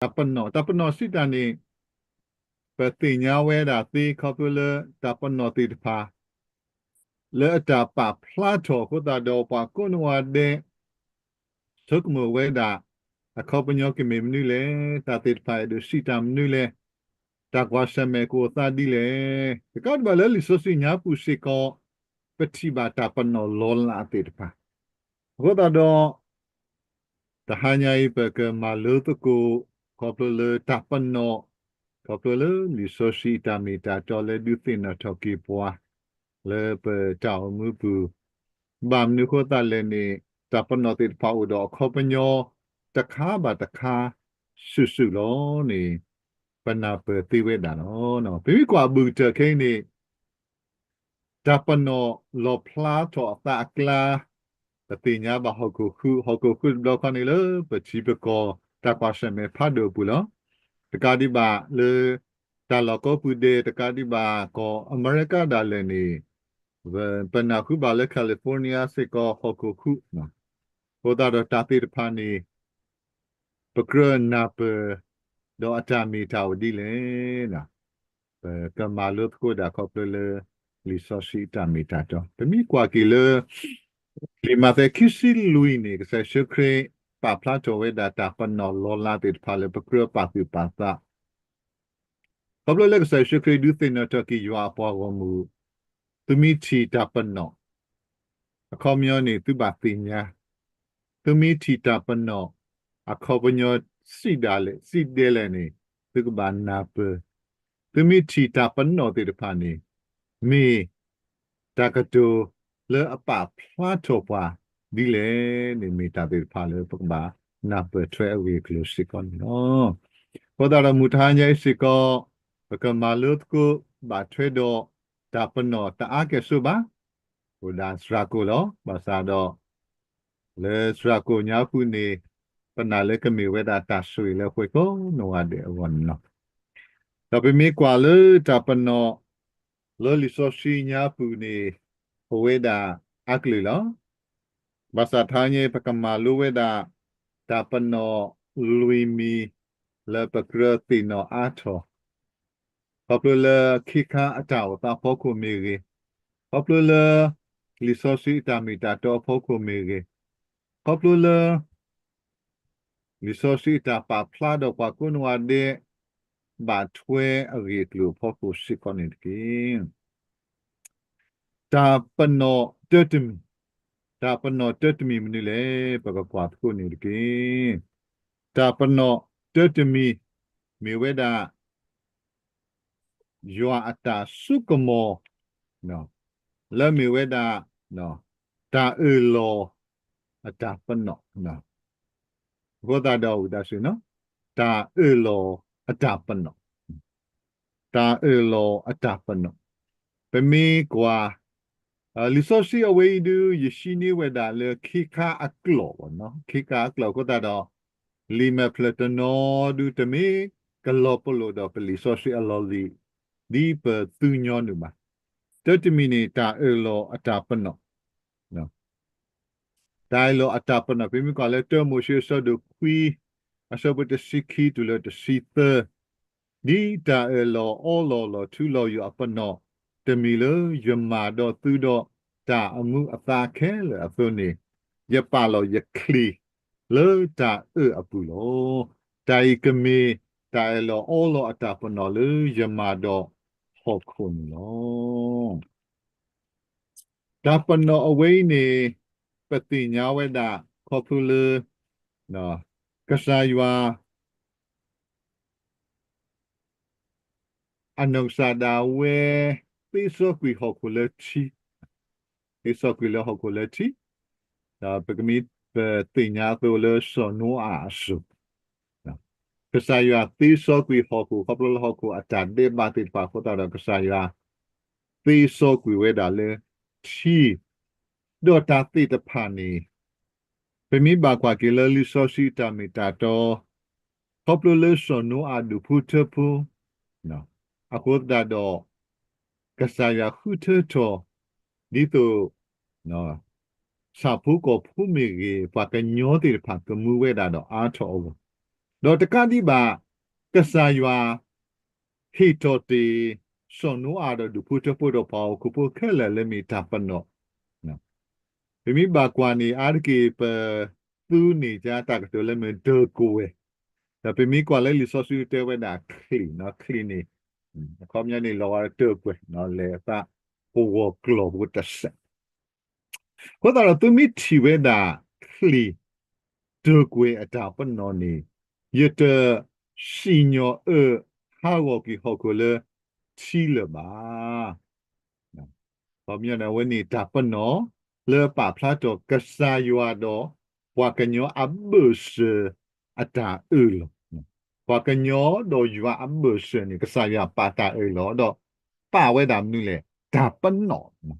တၢ်ပနီၣ်, တၢ်ပနီၣ်စံးတၢ်န့ၣ် ပသ့ၣ်ညါဝဲဒၣ်သ့ခီဖျိလၢတၢ်ပနီၣ်သ့ၣ်တဖၣ် လၢအတၢ်ပာ်ဖျါထီၣ်အဃိသတးဒီး ပှၤကိးနီၢ်ဂၤဒဲး ဆိကမိၣ်ဝဲဒၣ် အခီပညီကမ့ၢ်မနုၤလဲၣ်, တၢ်သ့ၣ်တဖၣ်အဲၣ်ဒိးစံးတၢ်မနုၤလဲၣ်, တၢ်ကွၢ်ဆၢၣ်မဲာ်ကအိၣ်သးဒ်လဲၣ်. တကးဒံးဘၣ်လၢလံာ်စီဆှံညါပူၤစ့ၢ်ကီး ပထံၣ်ဘၣ်တၢ်ပနီၣ်လီၤလးသ့ၣ်တဖၣ် အဃိသတးဒီး တဟါညါအံၤ ပကမၤလိသကိး ခီဖျိလၢတၢ်ပနီၣ်, ခီဖျိလၢလံာ်စီဆှံအတၢ်မ့ၢ်တၢ်တီလၢဒုးသ့ၣ်နီၣ်ထီၣ်က့ၤပှၤ လၢပတၢ်အိၣ်မူပူၤ, ဘၣ်မနုၤအဃိသတးလဲၣ်န့ၣ် တၢ်ပနီၣ်သ့ၣ်တဖၣ်အိၣ်ဒီးအခီပညီ တခါဘၣ်တခါ စုာ်စုာ်လီၤန့ၣ် ပနၢ်ပၢၢ်သ့ဝဲဒၣ်လီၤ. ပမ့ၢ်ကွၢ်ဘူးကတၢၢ်ခဲအံၤန့ၣ် တၢ်ပနီၣ်လီၣ်ဖျါထီၣ်အသးအကျါ, ပသ့ၣ်ညါဘၣ်ဟီၣ်ခိၣ်ဃု, ဟီၣ်ခိၣ်ဃုတဘျီခီန့ၣ်လၢ ပထံပကီၢ်တၢ်ကွၢ်ဆၢၣ်မဲာ်ဖးဒိၣ်အပူၤလီၤ. တကးဒံးဘၣ်လၢ တၢ်လီၢ်ကိးပူၤဒဲး တကးဒံးဘၣ်ကီၢ်အမဲရကၤဒၣ်လဲာ်န့ၣ် ပနၢ်ဟူဘၣ်လၢ California စ့ၢ်ကီး ဟီၣ်ခိၣ်ဃု, အဃိသတးဒီးတၢ်သ့ၣ်တဖၣ်န့ၣ် ပကြၢးနၢ်ပၢၢ် ဒီးအတၢ်မ့ၢ်တၢ်အိၣ်ဒ်လဲၣ် ပကမၤလိသကိးဒၣ်ခီဖျိလၢ လံာ်စီဆှံအတၢ်မ့ၢ်တၢ်တီ. ပမ့ၢ်ကွၢ်က့ၤလၢ လံာ်မးသဲခံဆံလွံၢ်န့ၣ် ကစၢ်ယ့ၣ်ၡူးခရံာ်ပာ်ဖျါထီၣ်ဝဲဒၣ်တၢ်ပနီၣ်လီၤလးသ့ၣ်တဖၣ်လၢပကြၢးပာ်သူၣ်ပာ်သး ခီဖျိလၢကစၢ်ယ့ၣ်ၡူးခရံာ်ဒုးသ့ၣ်နီၣ်ထီၣ်က့ၤယွၤအပှၤဂီၢ်မုၢ်, သုမ့ၢ်ထံၣ်တၢ်ပနီၣ်, အခီပညီန့ၣ် သုဘၣ်သ့ၣ်ညါ, သုမ့ၢ်ထံၣ်တၢ်ပနီၣ် အခီပညီစံးဒ်လဲၣ်, စံးဒ်လဲၣ်န့ၣ် သုကဘၣ်နၢ်ပၢၢ်, သုမ့ၢ်ထံၣ်တၢ်ပနီၣ်သ့ၣ်တဖၣ်န့ၣ် မ့ၢ် တၢ်ကတိၤလၢအပာ်ဖျါထီၣ်ပှၤဒ်လဲၣ်န့ၣ် မ့ၢ်တၢ်သ့ၣ်တဖၣ်လၢပကဘၣ်နၢ်ပၢၢ်ထွဲအဂ့ၢ်အကျိၤစ့ၢ်ကီးန့ၣ်လီၤ. အဃိသတးဒီးမုၢ်တဟါညါအံၤစ့ၢ်ကီး ပကမၤလိသကိးဘၣ်ထွဲဒီးတၢ်ပနီၣ်တအါကဲၣ်ဆိးဘၣ်, အိၣ်ဒၣ်စှၤကိာ်လီၤ. ဘၣ်ဆၣ်ဒီး လၢစှၤကိာ်ညါပူၤန့ၣ် ပနာ်လၢကမ့ၢ်ဝဲဒၣ်တၢ်ဆိၣ်ဂ့ၤလၢပှၤကိးနီၢ်ဂၤဒဲးအဂီၢ်န့ၣ်လီၤ. ဒီးပမ့ၢ်ကွၢ်လၢတၢ်ပနီၣ် လၢလံာ်စီဆှံညါပူၤန့ၣ် အိၣ်ဝဲဒၣ်အါကလုာ်လီၤ. ဘၣ်ဆၣ်တဟါညါအံၤ ပကမၤလိဝဲဒၣ် တၢ်ပနီၣ်လွံၢ်မံၤလၢပကြၢးသ့ၣ်နီၣ်အါထီၣ် ခီဖျိလၢခ့ခါအတၢ်အိၣ်သးအဖီခိၣ်မ့ၢ်ဂ့ၤ, ခီဖျိလၢ လံာ်စီဆှံအတၢ်မ့ၢ်တၢ်တီအဖီခိၣ်မ့ၢ်ဂ့ၤ, ခီဖျိလၢ လံာ်စီဆှံအတၢ်ပာ်ဖျါဒီးပှၤကိးနီၢ်ဂၤဒဲး ဘၣ်ထွဲအဂ့ၢ်အကျိၤအဖီခိၣ်စ့ၢ်ကီးန့ၣ်တက့ၢ်. တၢ်ပနီၣ်တၢတမံၤ, တၢ်ပနီၣ်တၢတမံၤမနုၤလဲၣ် ပကကွၢ်သကိးန့ၣ်တက့ၢ်. တၢ်ပနီၣ်တၢတမံၤ မ့ၢ်ဝဲဒၣ် ယွၤအတၢ်စိကမီၤ လၢမ့ၢ်ဝဲဒၣ် တၢ်အၢၣ်လီၤအတၢ်ပနီၣ်, အဃိသတးဒီးဝံသးစူၤ တၢ်အၢၣ်လီၤအတၢ်ပနီၣ်, တၢ်အၢၣ်လီၤအတၢ်ပနီၣ်, ပမ့ၢ်ကွၢ် လံာ်စီဆှံအဝဲအံၤဒုး ယဟံးန့ၢ်ဝဲဒၣ်လၢခ့ခါအကျိာ်, ခ့ခါအကျိာ်အဃိသတးဒီး လံာ်မဲာ်ဖျၢၣ်တနီၤဒုး တမ့ၢ်ကလီၤပလိာ်ဒီးပလံာ်စီဆှံအလီၢ်လံၤ ဒ်ပသုညီနုၢ်ဘၣ်. တၢတမံၤန့ၣ် တၢ်အၢၣ်လီၤအတၢ်ပနီၣ်, တၢ်အၢၣ်လီၤအတၢ်ပနီၣ် ပမ့ၢ်ကွၢ်လၢတၢမိၤၡ့အဆၢဒိၣ်ခွံ အဆၢဖိတဆံခံတုၤလၢတဆံသၢ, ဒ်တၢ်အၢၣ်လီၤအီလီၤလီၤထူလီၤယိာ်အပနီၣ်တမံၤလၢ ယမၤဒီးသုဒီးတၢ်အမူအသါခဲလၢာ်အသိးန့ၣ်, ယပာ်လီၤယချံၣ်လၢတၢ်အၢၣ်အပူၤလီၤ. တၢ်အံၤကမ့ၢ်တၢ်အၢၣ်လီၤအီလီၤအတၢ်ပနီၣ်လၢယမၤဒီးဟီၣ်ခိၣ်န့ၣ်လီၤ. တၢ်ပနီၣ်အဝဲအံၤန့ၣ် ပသ့ၣ်ညါဝဲဒၣ်ခီဖျိလၢ ကစၢ်ယွၤ အနီၢ်ကစၢ်ဒၣ်ဝဲ သ့စီကွံာ်ဟီၣ်ခိၣ်လၢထံ, သ့စီကွံာ်လၢဟီၣ်ခိၣ်လၢထံ, ဒီးပကမ့ၢ်ပသ့ၣ်ညါအသိးလၢစီၤနိအၤအစိၤ, ကစၢ်ယွၤသ့စီကွံာ်ဟီၣ်ခိၣ် ခီဖျိလၢဟီၣ်ခိၣ်အတၢ်ဒဲးဘးသ့ၣ်တဖၣ်အဃိသတးဒီး ကစၢ်ယွၤသ့စီကွံာ်ဝဲဒၣ်လၢထံ, ဒီးတၢ်သ့ၣ်တဖၣ်န့ၣ် ပမ့ၢ်ဘၣ်ကွၢ်က့ၤလၢလံာ်စီဆှံအတၢ်မ့ၢ်တၢ်တီ, ခီဖျိလၢစီၤနိအၤဒူၣ်ဖိထၢဖိ အဃိသတးဒီး ကစၢ်ယွၤဃုထၢထီၣ် ဒ်သိး ဆၣ်ဖိကီၢ်ဖိမ့ၢ်ဂ့ၤ ပှၤကညီသ့ၣ်တဖၣ်ကမူဝဲဒၣ်ဒီးအါထီၣ်အဂီၢ်, ဒီးတကးဒံးဘၣ် ကစၢ်ယွၤ ဟ့ၣ်ထီၣ်တ့ၢ် စီၤနိအၤဒီးဒူၣ်ဖိထၢဖိဒီးပှၤဟီၣ်ခိၣ်ဖိခဲလၢာ်လၢမ့ၢ်တၢ်ပနီၣ်, ပမ့ၢ်ဘၣ်ကွၢ်န့ၣ် အါတက့ၢ်ပသူန့ၢ်ကါတၢ်ကတိၤလၢမ့ၢ်တၢ်ကွဲၤ, ဒီးပမ့ၢ်ကွၢ်လၢလံာ်စီဆှံတဲဝဲဒၣ်ချံၣ်, ချံၣ်န့ၣ် အခီပညီန့ၣ်လီၤဂာ်တၢ်ကွဲၤ လဲၤအသးပဂီၢ်ကျီၢ်ဖိတစဲး အဃိသတးဒီးသုမ့ၢ်ထံၣ်ဝဲဒၣ်ချံၣ် တၢ်ကွဲၤအတၢ်ပနီၣ်န့ၣ် ယတစံၣ်ညီၣ်အၢၣ်ဟးဂီၤကွံာ်ဟီၣ်ခိၣ်လၢထံလၢၤဘၣ်. ခီပညီန့ၣ် အဝဲန့ၣ်တၢ်ပနီၣ်လၢပာ်ဖျါထီၣ်ကစၢ်ယွၤဒီးပှၤကညီအဘၢၣ်စၢၤအတၢ်အၢၣ်လီၤ. ပှၤကညီဒီးယွၤအဘၢၣ်စၢၤန့ၣ် ကစၢ်ယွၤပာ်တၢ်အၢၣ်လီၤဒီး ပာ်ဝဲဒၣ်မနုၤလဲၣ် တၢ်ပနီၣ်. ခီ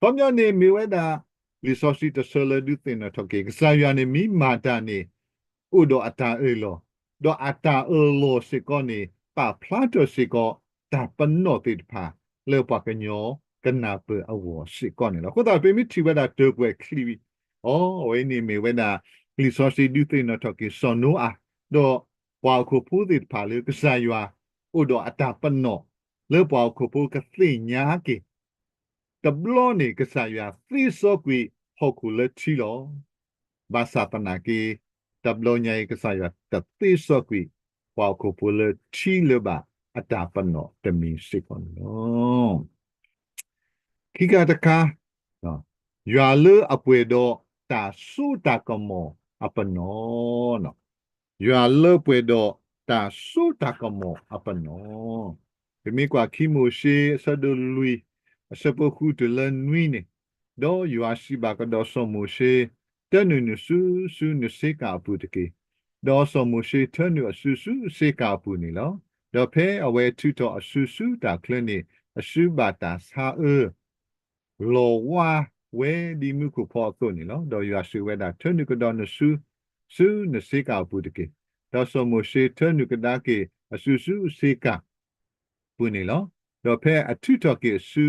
ပညီန့ၣ်မ့ၢ်ဝဲဒၣ် လံာ်စီဆှံတဆၢလၢဒုးသ့ၣ်နီၣ်ထီၣ်က့ၤ ကစၢ်ယွၤန့ၣ်မ့ၢ်မၤတၢ်န့ၣ် အိၣ်ဒီးအတၢ်အၢၣ်လီၤ, ဒီးအတၢ်အၢၣ်လီၤစ့ၢ်ကီးန့ၣ် ပာ်ဖျါထီၣ်စ့ၢ်ကီး တၢ်ပနီၣ်သ့ၣ်တဖၣ် လၢပှၤကညီကနၢ်ပၢၢ်အဂီၢ်စ့ၢ်ကီးန့ၣ်လီၤ. အဃိသတးပမ့ၢ်ထံၣ်ဝဲဒၣ်တၢ်ကွဲၤချံၣ်, အဝဲန့ၣ်မ့ၢ်ဝဲဒၣ် လံာ်စီဆှံဒုးသ့ၣ်နီၣ်ထီၣ်က့ၤစီၤနိအၤ ဒီးပှၤဟီၣ်ခိၣ်ဖိသ့ၣ်တဖၣ်လၢကစၢ်ယွၤ အိၣ်ဒီးအတၢ်ပနီၣ် လၢပှၤဟီၣ်ခိၣ်ဖိကသ့ၣ်ညါက့ၤ တဘျီန့ၣ် ကစၢ်ယွၤသ့စီကွံာ်ဟီၣ်ခိၣ်လၢထံလီၤ. ဘၣ်ဆၣ်သနာ်က့ တဘျီညါအံၤ ကစၢ်ယွၤတသ့စီကွံာ် ပှၤဟီၣ်ခိၣ်ဖိလၢထံလၢၤဘၣ်အတၢ်ပနီၣ်တမံၤစ့ၢ်ကီးန့ၣ်လီၤ. ခံခါတခါ, ယွၤလၢအပှဲၤဒီးတၢ်စိတၢ်ကမီၤအပနီၣ် ယွၤလၢပှဲၤဒီးတၢ်စိတၢ်ကမီၤအပနီၣ်. ပမ့ၢ်ကွၢ်ခံမိၤၡ့ အဆၢဒိၣ်လွံၢ် အဆၢဖိဃုတုၤလၢနွံန့ၣ်, ဒီးယွၤစံးဘၣ်ကဒီးစီၤမိၤၡ့, တၢနုာ်နစုဆူနစ့ကၤအပူၤတက့ၢ်. ဒီးစီၤမိၤၡ့ထၢနုာ်အစုဆူအစ့ကၤအပူၤန့ၣ်လီၤ. ဒီးဖဲအဝဲထုးထီၣ်အစုဆူတၢ်ချၢန့ၣ် အစုဘၣ်တၢ်ဆါအၢ လီၤဝါဝဲဒ်မူခိၣ်ဖီအသိးန့ၣ်လီၤ. ဒီးယွၤစံးဝဲဒၣ်, ထၢနုာ်ကဒီးနစု ဆူနစ့ကၤအပူၤတက့ၢ်. ဒီးစီၤမိၤၡ့ထၢနုာ်ကဒါက့ၤအစုဆူအစ့ကၤပူၤန့ၣ်လီၤ. ဒီးဖဲအထုးထီၣ်က့ၤအစု,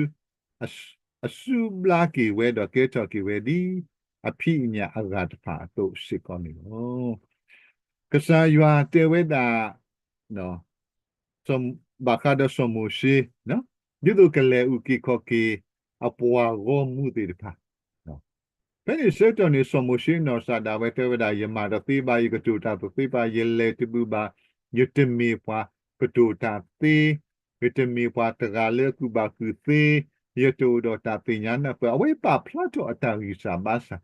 အစုဘျါက့ၤဝဲဒီးကဲထီၣ်က့ၤဝဲဒ်အဖံးအညၣ်အဂၤတဖၣ်အသိးစ့ၢ်ကီးန့ၣ်လီၤ. ကစၢ်ယွၤတဲဝဲဒၣ် ဘၣ်ဃးဒီးစီၤမိၤၡ့ ဒ်သိးကလဲၤအုၣ်က့ၤခီၣ်က့ၤ အပှၤဂီၢ်မုၢ်သ့ၣ်တဖၣ် ဖဲန့ၣ်ဆၢကတီၢ်န့ၣ် စီၤမိၤၡ့နီၢ်ကစၢ်ဒၣ်ဝဲတဲဝဲဒၣ်, ယမၤတသ့ဘၣ်, ယကတိၤတၢ်တသ့ဘၣ်, ယလဲၤတဘူၣ်ဘၣ်, ယတမ့ၢ်ပှၤကတိၤတၢ်သ့, ယတမ့ၢ်ပှၤတဂၤလၢအကူၣ်ဘၣ်ကူၣ်သ့, ယတအိၣ်ဒီးတၢ်သ့ၣ်ညါနၢ်ပၢၢ်, အဝဲပာ်ဖျါထီၣ်အတၢ်ဂံၢ်စၢ်ဘါစၢ်,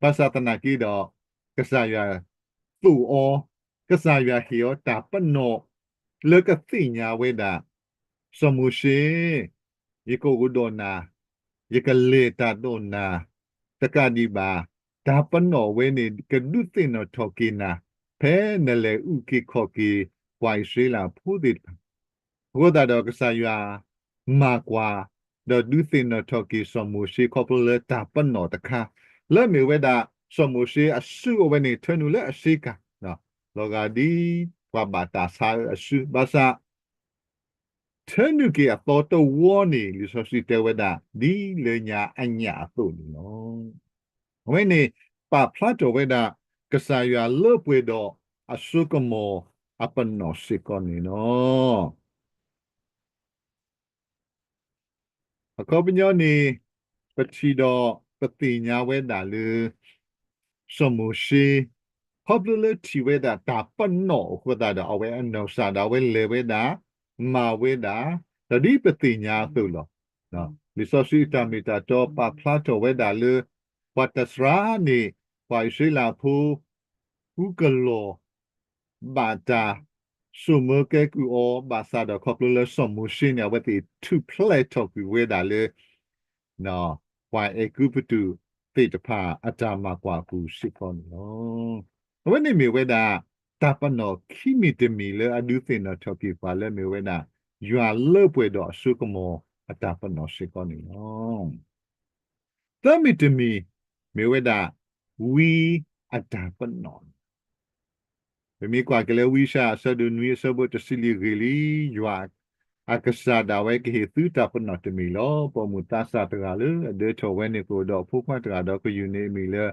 ဘၣ်ဆၣ်သနာ်က့ဒီး ကစၢ်ယွၤသိၣ်အီၤ, ကစၢ်ယွၤဟ့ၣ်အီၤတၢ်ပနီၣ် လၢကသ့ၣ်ညါဝဲဒၣ်, စီၤမိၤၡ့ ယကအိၣ်ဒီးနၤ, ယကလဲၤတၢ်ဒီးနၤ, တကးဒံးဘၣ် တၢ်ပနီၣ်ဝဲန့ၣ် ကဒုးသ့ၣ်နီၣ်ထီၣ်က့ၤနၤ ဖဲနလဲၤအုၣ်က့ၤခီၣ်က့ၤ ပှၤအံၣ်စရ့လးဖိသ့ၣ်တဖၣ်, အဃိသတးဒီးကစၢ်ယွၤမၤကွၢ် ဒီးဒုးသ့ၣ်နီၣ်ထီၣ်က့ၤစီၤမိၤၡ့ခီဖျိလၢတၢ်ပနီၣ်တခါ လၢမ့ၢ်ဝဲဒၣ် စီၤမိၤၡ့အစုအဝဲန့ၣ် ထၢနုာ်လၢအစ့ကၤ လီၤဂာ်ဒ်ပှၤဘၣ်တၢ်ဆါအၢအစု ဘၣ်ဆၣ် ထၢနုာ်က့ၤအသီတဝီန့ၣ် လံာ်စီဆှံတဲဝဲဒၣ် ဒ်လၢညါအညၣ်အသိးန့ၣ်လီၤ. အဝဲန့ၣ် ပာ်ဖျါထီၣ်ဝဲဒၣ် ကစၢ်ယွၤလၢပှဲၤဒီးအစိကမီၤအပနီၣ်စ့ၢ်ကီးန့ၣ်လီၤ. အခီပညီန့ၣ် ပထံၣ်ဒီးပသ့ၣ်ညါဝဲဒၣ်လၢ စီၤမိၤၡ့ ခီဖျိလၢထံၣ်ဝဲဒၣ်တၢ်ပနီၣ်အဃိသတးဒီး အဝဲအနီၢ်ကစၢ်ဒၣ်ဝဲလဲၤဝဲဒၣ် မၤဝဲဒၣ် ဒီးဒ်ပသ့ၣ်ညါအသိးလီၤ. လံာ်စီဆှံအတၢ်မ့ၢ်တၢ်တီပာ်ဖျါထီၣ်ဝဲဒၣ်လၢ ပှၤတစှၤန့ၣ် ပှၤအံၣ်စရ့လးဖိ ဃုကလီၤ ဘၣ်တၢ် စိာ်မၢကဲကုၢ်အီၤ ဘၣ်ဆၣ်ဒီးခီဖျိလၢစီၤမိၤၡ့န့ၣ် အဝဲသ့ၣ်ထူၣ်ဖျဲးထီၣ်ကွံာ်ဝဲဒၣ်လၢ ပှၤအဲၤကူပတူးသ့ၣ်တဖၣ်အတၢ်မၤကွၢ်အပူၤစ့ၢ်ကီးန့ၣ်လီၤ. အဝဲန့ၣ်မ့ၢ်ဝဲဒၣ် တၢ်ပနီၣ်ခံမံၤတမံၤလၢအဒုးသ့ၣ်နီၣ်ထီၣ်က့ၤပှၤလၢမ့ၢ်ဝဲဒၣ် ယွၤလၢပှဲၤဒီးအစိကမီၤအတၢ်ပနီၣ်စ့ၢ်ကီးန့ၣ်လီၤ. သၢမံၤတမံၤ မ့ၢ်ဝဲဒၣ် ဝံအတၢ်ပနီၣ် ပမ့ၢ်ကွၢ်က့ၤလၢဝံယၡါယၤအဆၢဒိၣ်နွံအဆၢဖိတဆံလွံၢ်ဂ့ၢ်လံ, ယွၤအကစၢ်ဒၣ်ဝဲကဟ့ၣ်သုတၢ်ပနီၣ်တမံၤလီၤ. ပိာ်မုၣ်သးစၢ်တဂၤလၢအဒၢထီၣ်ဝဲန့ၣ် ကအိၣ်ဒီးအဖိခွါတဂၤဒီးကယုၢ်န့ၢ်အမံၤလၢ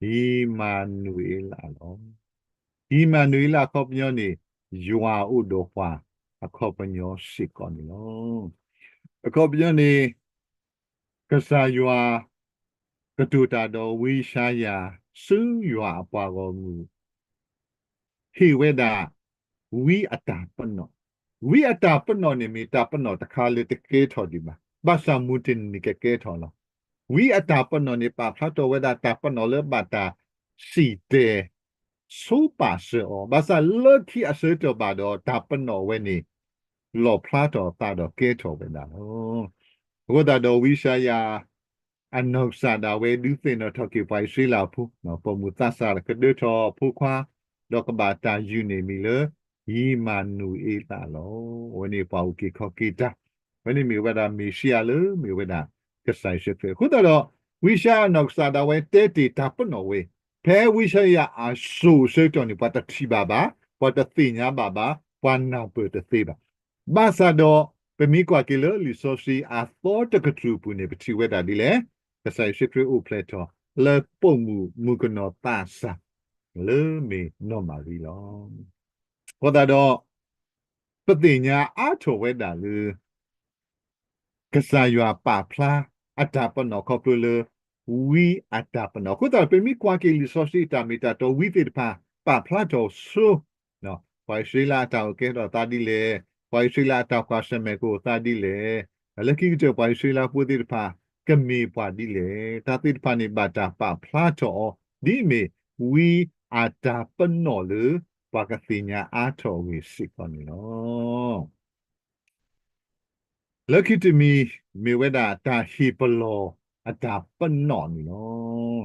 အံၤမၤနူၤအ့လးလီၤ. အံၤမၤနူၤအ့လးအခီပညီန့ၣ် ယွၤအိၣ်ဒီးပှၤအခီပညီစ့ၢ်ကီးန့ၣ်လီၤ. အခီပညီန့ၣ် ကစၢ်ယွၤ ကတိၤတၢ်ဒီးဝံယၡါယၤ ဆူယွၤအပှၤဂီၢ်မုၢ် ဟ့ၣ်ဝဲဒၣ် ဝံအတၢ်ပနီၣ်, ဝံအတၢ်ပနီၣ်န့ၣ်မ့ၢ်တၢ်ပနီၣ်တခါလၢတကဲထီၣ်ဒံးဘၣ်, ဘၣ်ဆၣ်မုၢ်တနံၤန့ၣ်ကကဲထီၣ်လီၤ. ဝံအတၢ်ပနီၣ်န့ၣ် ပာ်ဖျါထီၣ်ဝဲဒၣ်တၢ်ပနီၣ်လၢဘၣ်တၢ်စံၣ်တဲၤ ဆိပာ်စၢၤအီၤ, ဘၣ်ဆၣ်လၢခံအဆၢကတီၢ်ဘၣ်ဒီး တၢ်ပနီၣ်ဝဲန့ၣ် လီၣ်ဖျါထီၣ်အသးဒီးကဲထီၣ်ဝဲဒၣ်လီၤ. အဃိသတးဒီးဝံယၡါယၤ အနီၢ်ကစၢ်ဒၣ်ဝဲဒုးသ့ၣ်နီၣ်ထီၣ်က့ၤပှၤအံၣ်စရ့လးဖိ, ပိာ်မုၣ်သးစၢ်ကဒၢထီၣ်ဖိခွါ, ဒီးကဘၣ်တၢ်ယုၢ်န့ၣ်မံၤလၢ အံၤမၤနူၤအ့လးလီၤ. အဝဲန့ၣ်ပှၤအုၣ်က့ၤခီၣ်က့ၤတၢ်, အဝဲန့ၣ်မ့ၢ်ဝဲဒၣ်မ့ၤၡံအၤလၢမ့ၢ်ဝဲဒၣ် ကစၢ်ယ့ၣ်ၡူးခရံာ်. အဃိသတးဒီး ဝံယၡါယၤအနီၢ်ကစၢ်ဒၣ်ဝဲတဲတ့ၢ်တၢ်ပနီၣ်ဝဲ, ဖဲဝံယၡါယၤအစိၣ်အဆၢကတီၢ်န့ၣ် ပှၤတထံၣ်ဘၣ်ဘၣ်, ပှၤတသ့ၣ်ညါဘၣ်ဘၣ်, ပှၤနၢ်ပၢၢ်တသ့ဘၣ်. ဘၣ်ဆၣ်ဒီး ပမ့ၢ်ကွၢ်က့ၤလၢလံာ်စီဆှံအသီတကတြူၢ်အပူၤန့ၣ် ပထံၣ်ဝဲဒၣ်ဒ်လဲၣ်, ကစၢ်ယ့ၣ်ၡူးခရံာ်အိၣ်ဖျဲၣ်ထီၣ်လၢပိာ်မုၣ်မုၣ်ကနီၤသးစၢ် လၢမ့ၢ်နီၢ်မၤရံလီၤ. အဃိသတးဒီး ပသ့ၣ်ညါအါထီၣ်ဝဲဒၣ်လၢ ကစၢ်ယွၤပာ်ဖျါအတၢ်ပနီၣ်ခီဖျိလၢ ဝံအတၢ်ပနီၣ်. အဃိသတးဒီး ပမ့ၢ်ကွၢ်က့ၤလံာ်စီဆှံအတၢ်မ့ၢ်တၢ်တီ ဝံသ့ၣ်တဖၣ် ပာ်ဖျါထီၣ်ဆိ ပှၤအံၣ်စရ့လးအတၢ်အိၣ်ကဲထီၣ်သးဒ်လဲၣ်, ပှၤအံၣ်စရ့လးအတၢ်ကွၢ်ဆၢၣ်မဲာ်ကအိၣ်သးဒ်လဲၣ်, လၢခံကတၢၢ်ပှၤအံၣ်စရ့လးဖိသ့ၣ်တဖၣ် ကမ့ၢ်ပှၤဒ်လဲၣ်, တၢ်သ့ၣ်တဖၣ်န့ၣ်ဘၣ်တၢ်ပာ်ဖျါထီၣ်အီၤ ဒ်အမ့ၢ်ဝံအတၢ်ပနီၣ်လၢ ပှၤကသ့ၣ်ညါအါထီၣ်အဂ့ၢ်စ့ၢ်ကီးန့ၣ်လီၤ. လၢခံတမံၤ မ့ၢ်ဝဲဒၣ်တၢ်ဟ့ၣ်ပလီၢ်အတၢ်ပနီၣ်န့ၣ်လီၤ.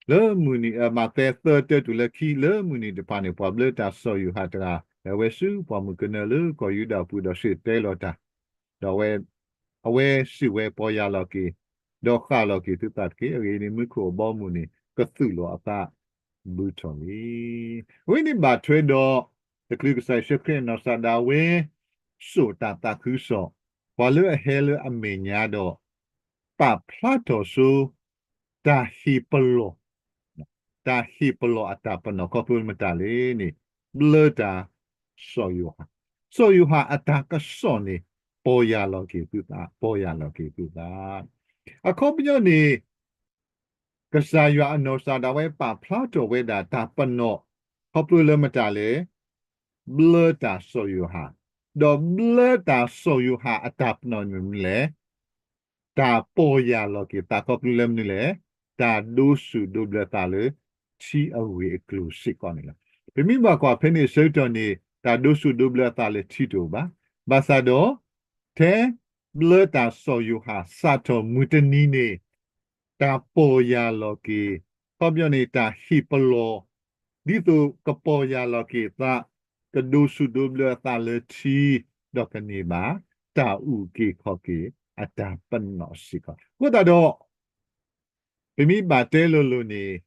လၢမုၢ်နံၤ မးသဲသၢ တၢတုၤလၢခံ လၢမုၢ်နံၤတဖၣ်န့ၣ် ပှၤဘျၢတၢ်စီၤယိၤဟၣ်တဂၤ လဲၤဝဲဆူပှၤမုၣ်ကနၢလၢကီၢ်ယူဒၤအပူၤဒီးစံၣ်တဲၤတဲလီၤတၢ်, ဒီးအဝဲစံးဝဲ ပီၢ်ယၢ်လီၤက့ၤ, ဒီးဃၣ်လီၤက့ၤသုသးတက့ၢ်. အဂ့ၢ်ဒ်အံၤ, မူခိၣ်အဘီအမုၢ်န့ၣ် ကသူၣ်လီၤအသး ဘုထီၣ်လံ. အဝဲန့ၣ်ဘၣ်ထွဲဒီး တချုးကစၢ်ယ့ၣ်ၡူးခရံာ်အနီၢ်ကစၢ်ဒၣ်ဝဲ စိာ်တၢ်သးခုကစီၣ် ပှၤလၢအဟဲလၢအမဲာ်ညါဒီး ပာ်ဖျါထီၣ်ဆိ တၢ်ဟ့ၣ်ပလီၢ်, တၢ်ဟ့ၣ်ပလီၢ်အတၢ်ပနီၣ်ခီဖျိမတၤလဲၣ်န့ၣ် ဘျၢတၢ်စီၤယိၤဟၣ်, စီၤယိၤဟၣ်အတၢ်ကစီၣ်န့ၣ် ပီၢ်ယၢ်လီၤက့ၤသုသး, ပီၢ်ယၢ်လီၤက့ၤသုသး. အခီပညီန့ၣ် ကစၢ်ယွၤအနီၢ်ကစၢ်ဒၣ်ဝဲပာ်ဖျါထီၣ်ဝဲဒၣ်တၢ်ပနီၣ် ခီဖျိလၢမတၤလဲၣ်, ဘျၢတၢ်စီၤယိၤဟၣ်, ဒီးဘျၢတၢ်စီၤယိၤဟၣ်အတၢ်ပနီၣ်မနုၤလဲၣ်, တၢ်ပီၢ်ယၢ်လီၤက့ၤသးခီဖျိလၢမနုၤလဲၣ်, တၢ်ဒိးဆူၣ်ဒိးဘျၢသးလၢထံအဂ့ၢ်အကျိၤစ့ၢ်ကီးန့ၣ်လီၤ. ပမ့ၢ်ဘၣ်ကွၢ်ဖဲန့ၣ်အဆၢကတီၢ်န့ၣ် တၢ်ဒိးဆူၣ်ဒိးဘျၢအသးလၢထံတအိၣ်ဘၣ်. ဘၣ်ဆၣ်ဒီး ထဲဘျၢတၢ်စီၤယိၤဟၣ်စးထီၣ်မုၢ်တနံၤန့ၣ် တၢ်ပီၢ်ယၢ်လီၤက့ၤ, ခီပညီန့ၣ် တၢ်ဟ့ၣ်ပလီၢ်, ဒ်သိးကပီၢ်ယၢ်လီၤက့ၤသး, ကဒိးဆူၣ်ဒိးဘျၢအသးလၢထံ, ဒီးကန့ၢ်ဘၣ်တၢ်အုၣ်က့ၤခီၣ်က့ၤအတၢ်ပနီၣ်စ့ၢ်ကီး. အဃိသတးဒီး ပမ့ၢ်ဘၣ်တဲလိၤလိၤန့ၣ်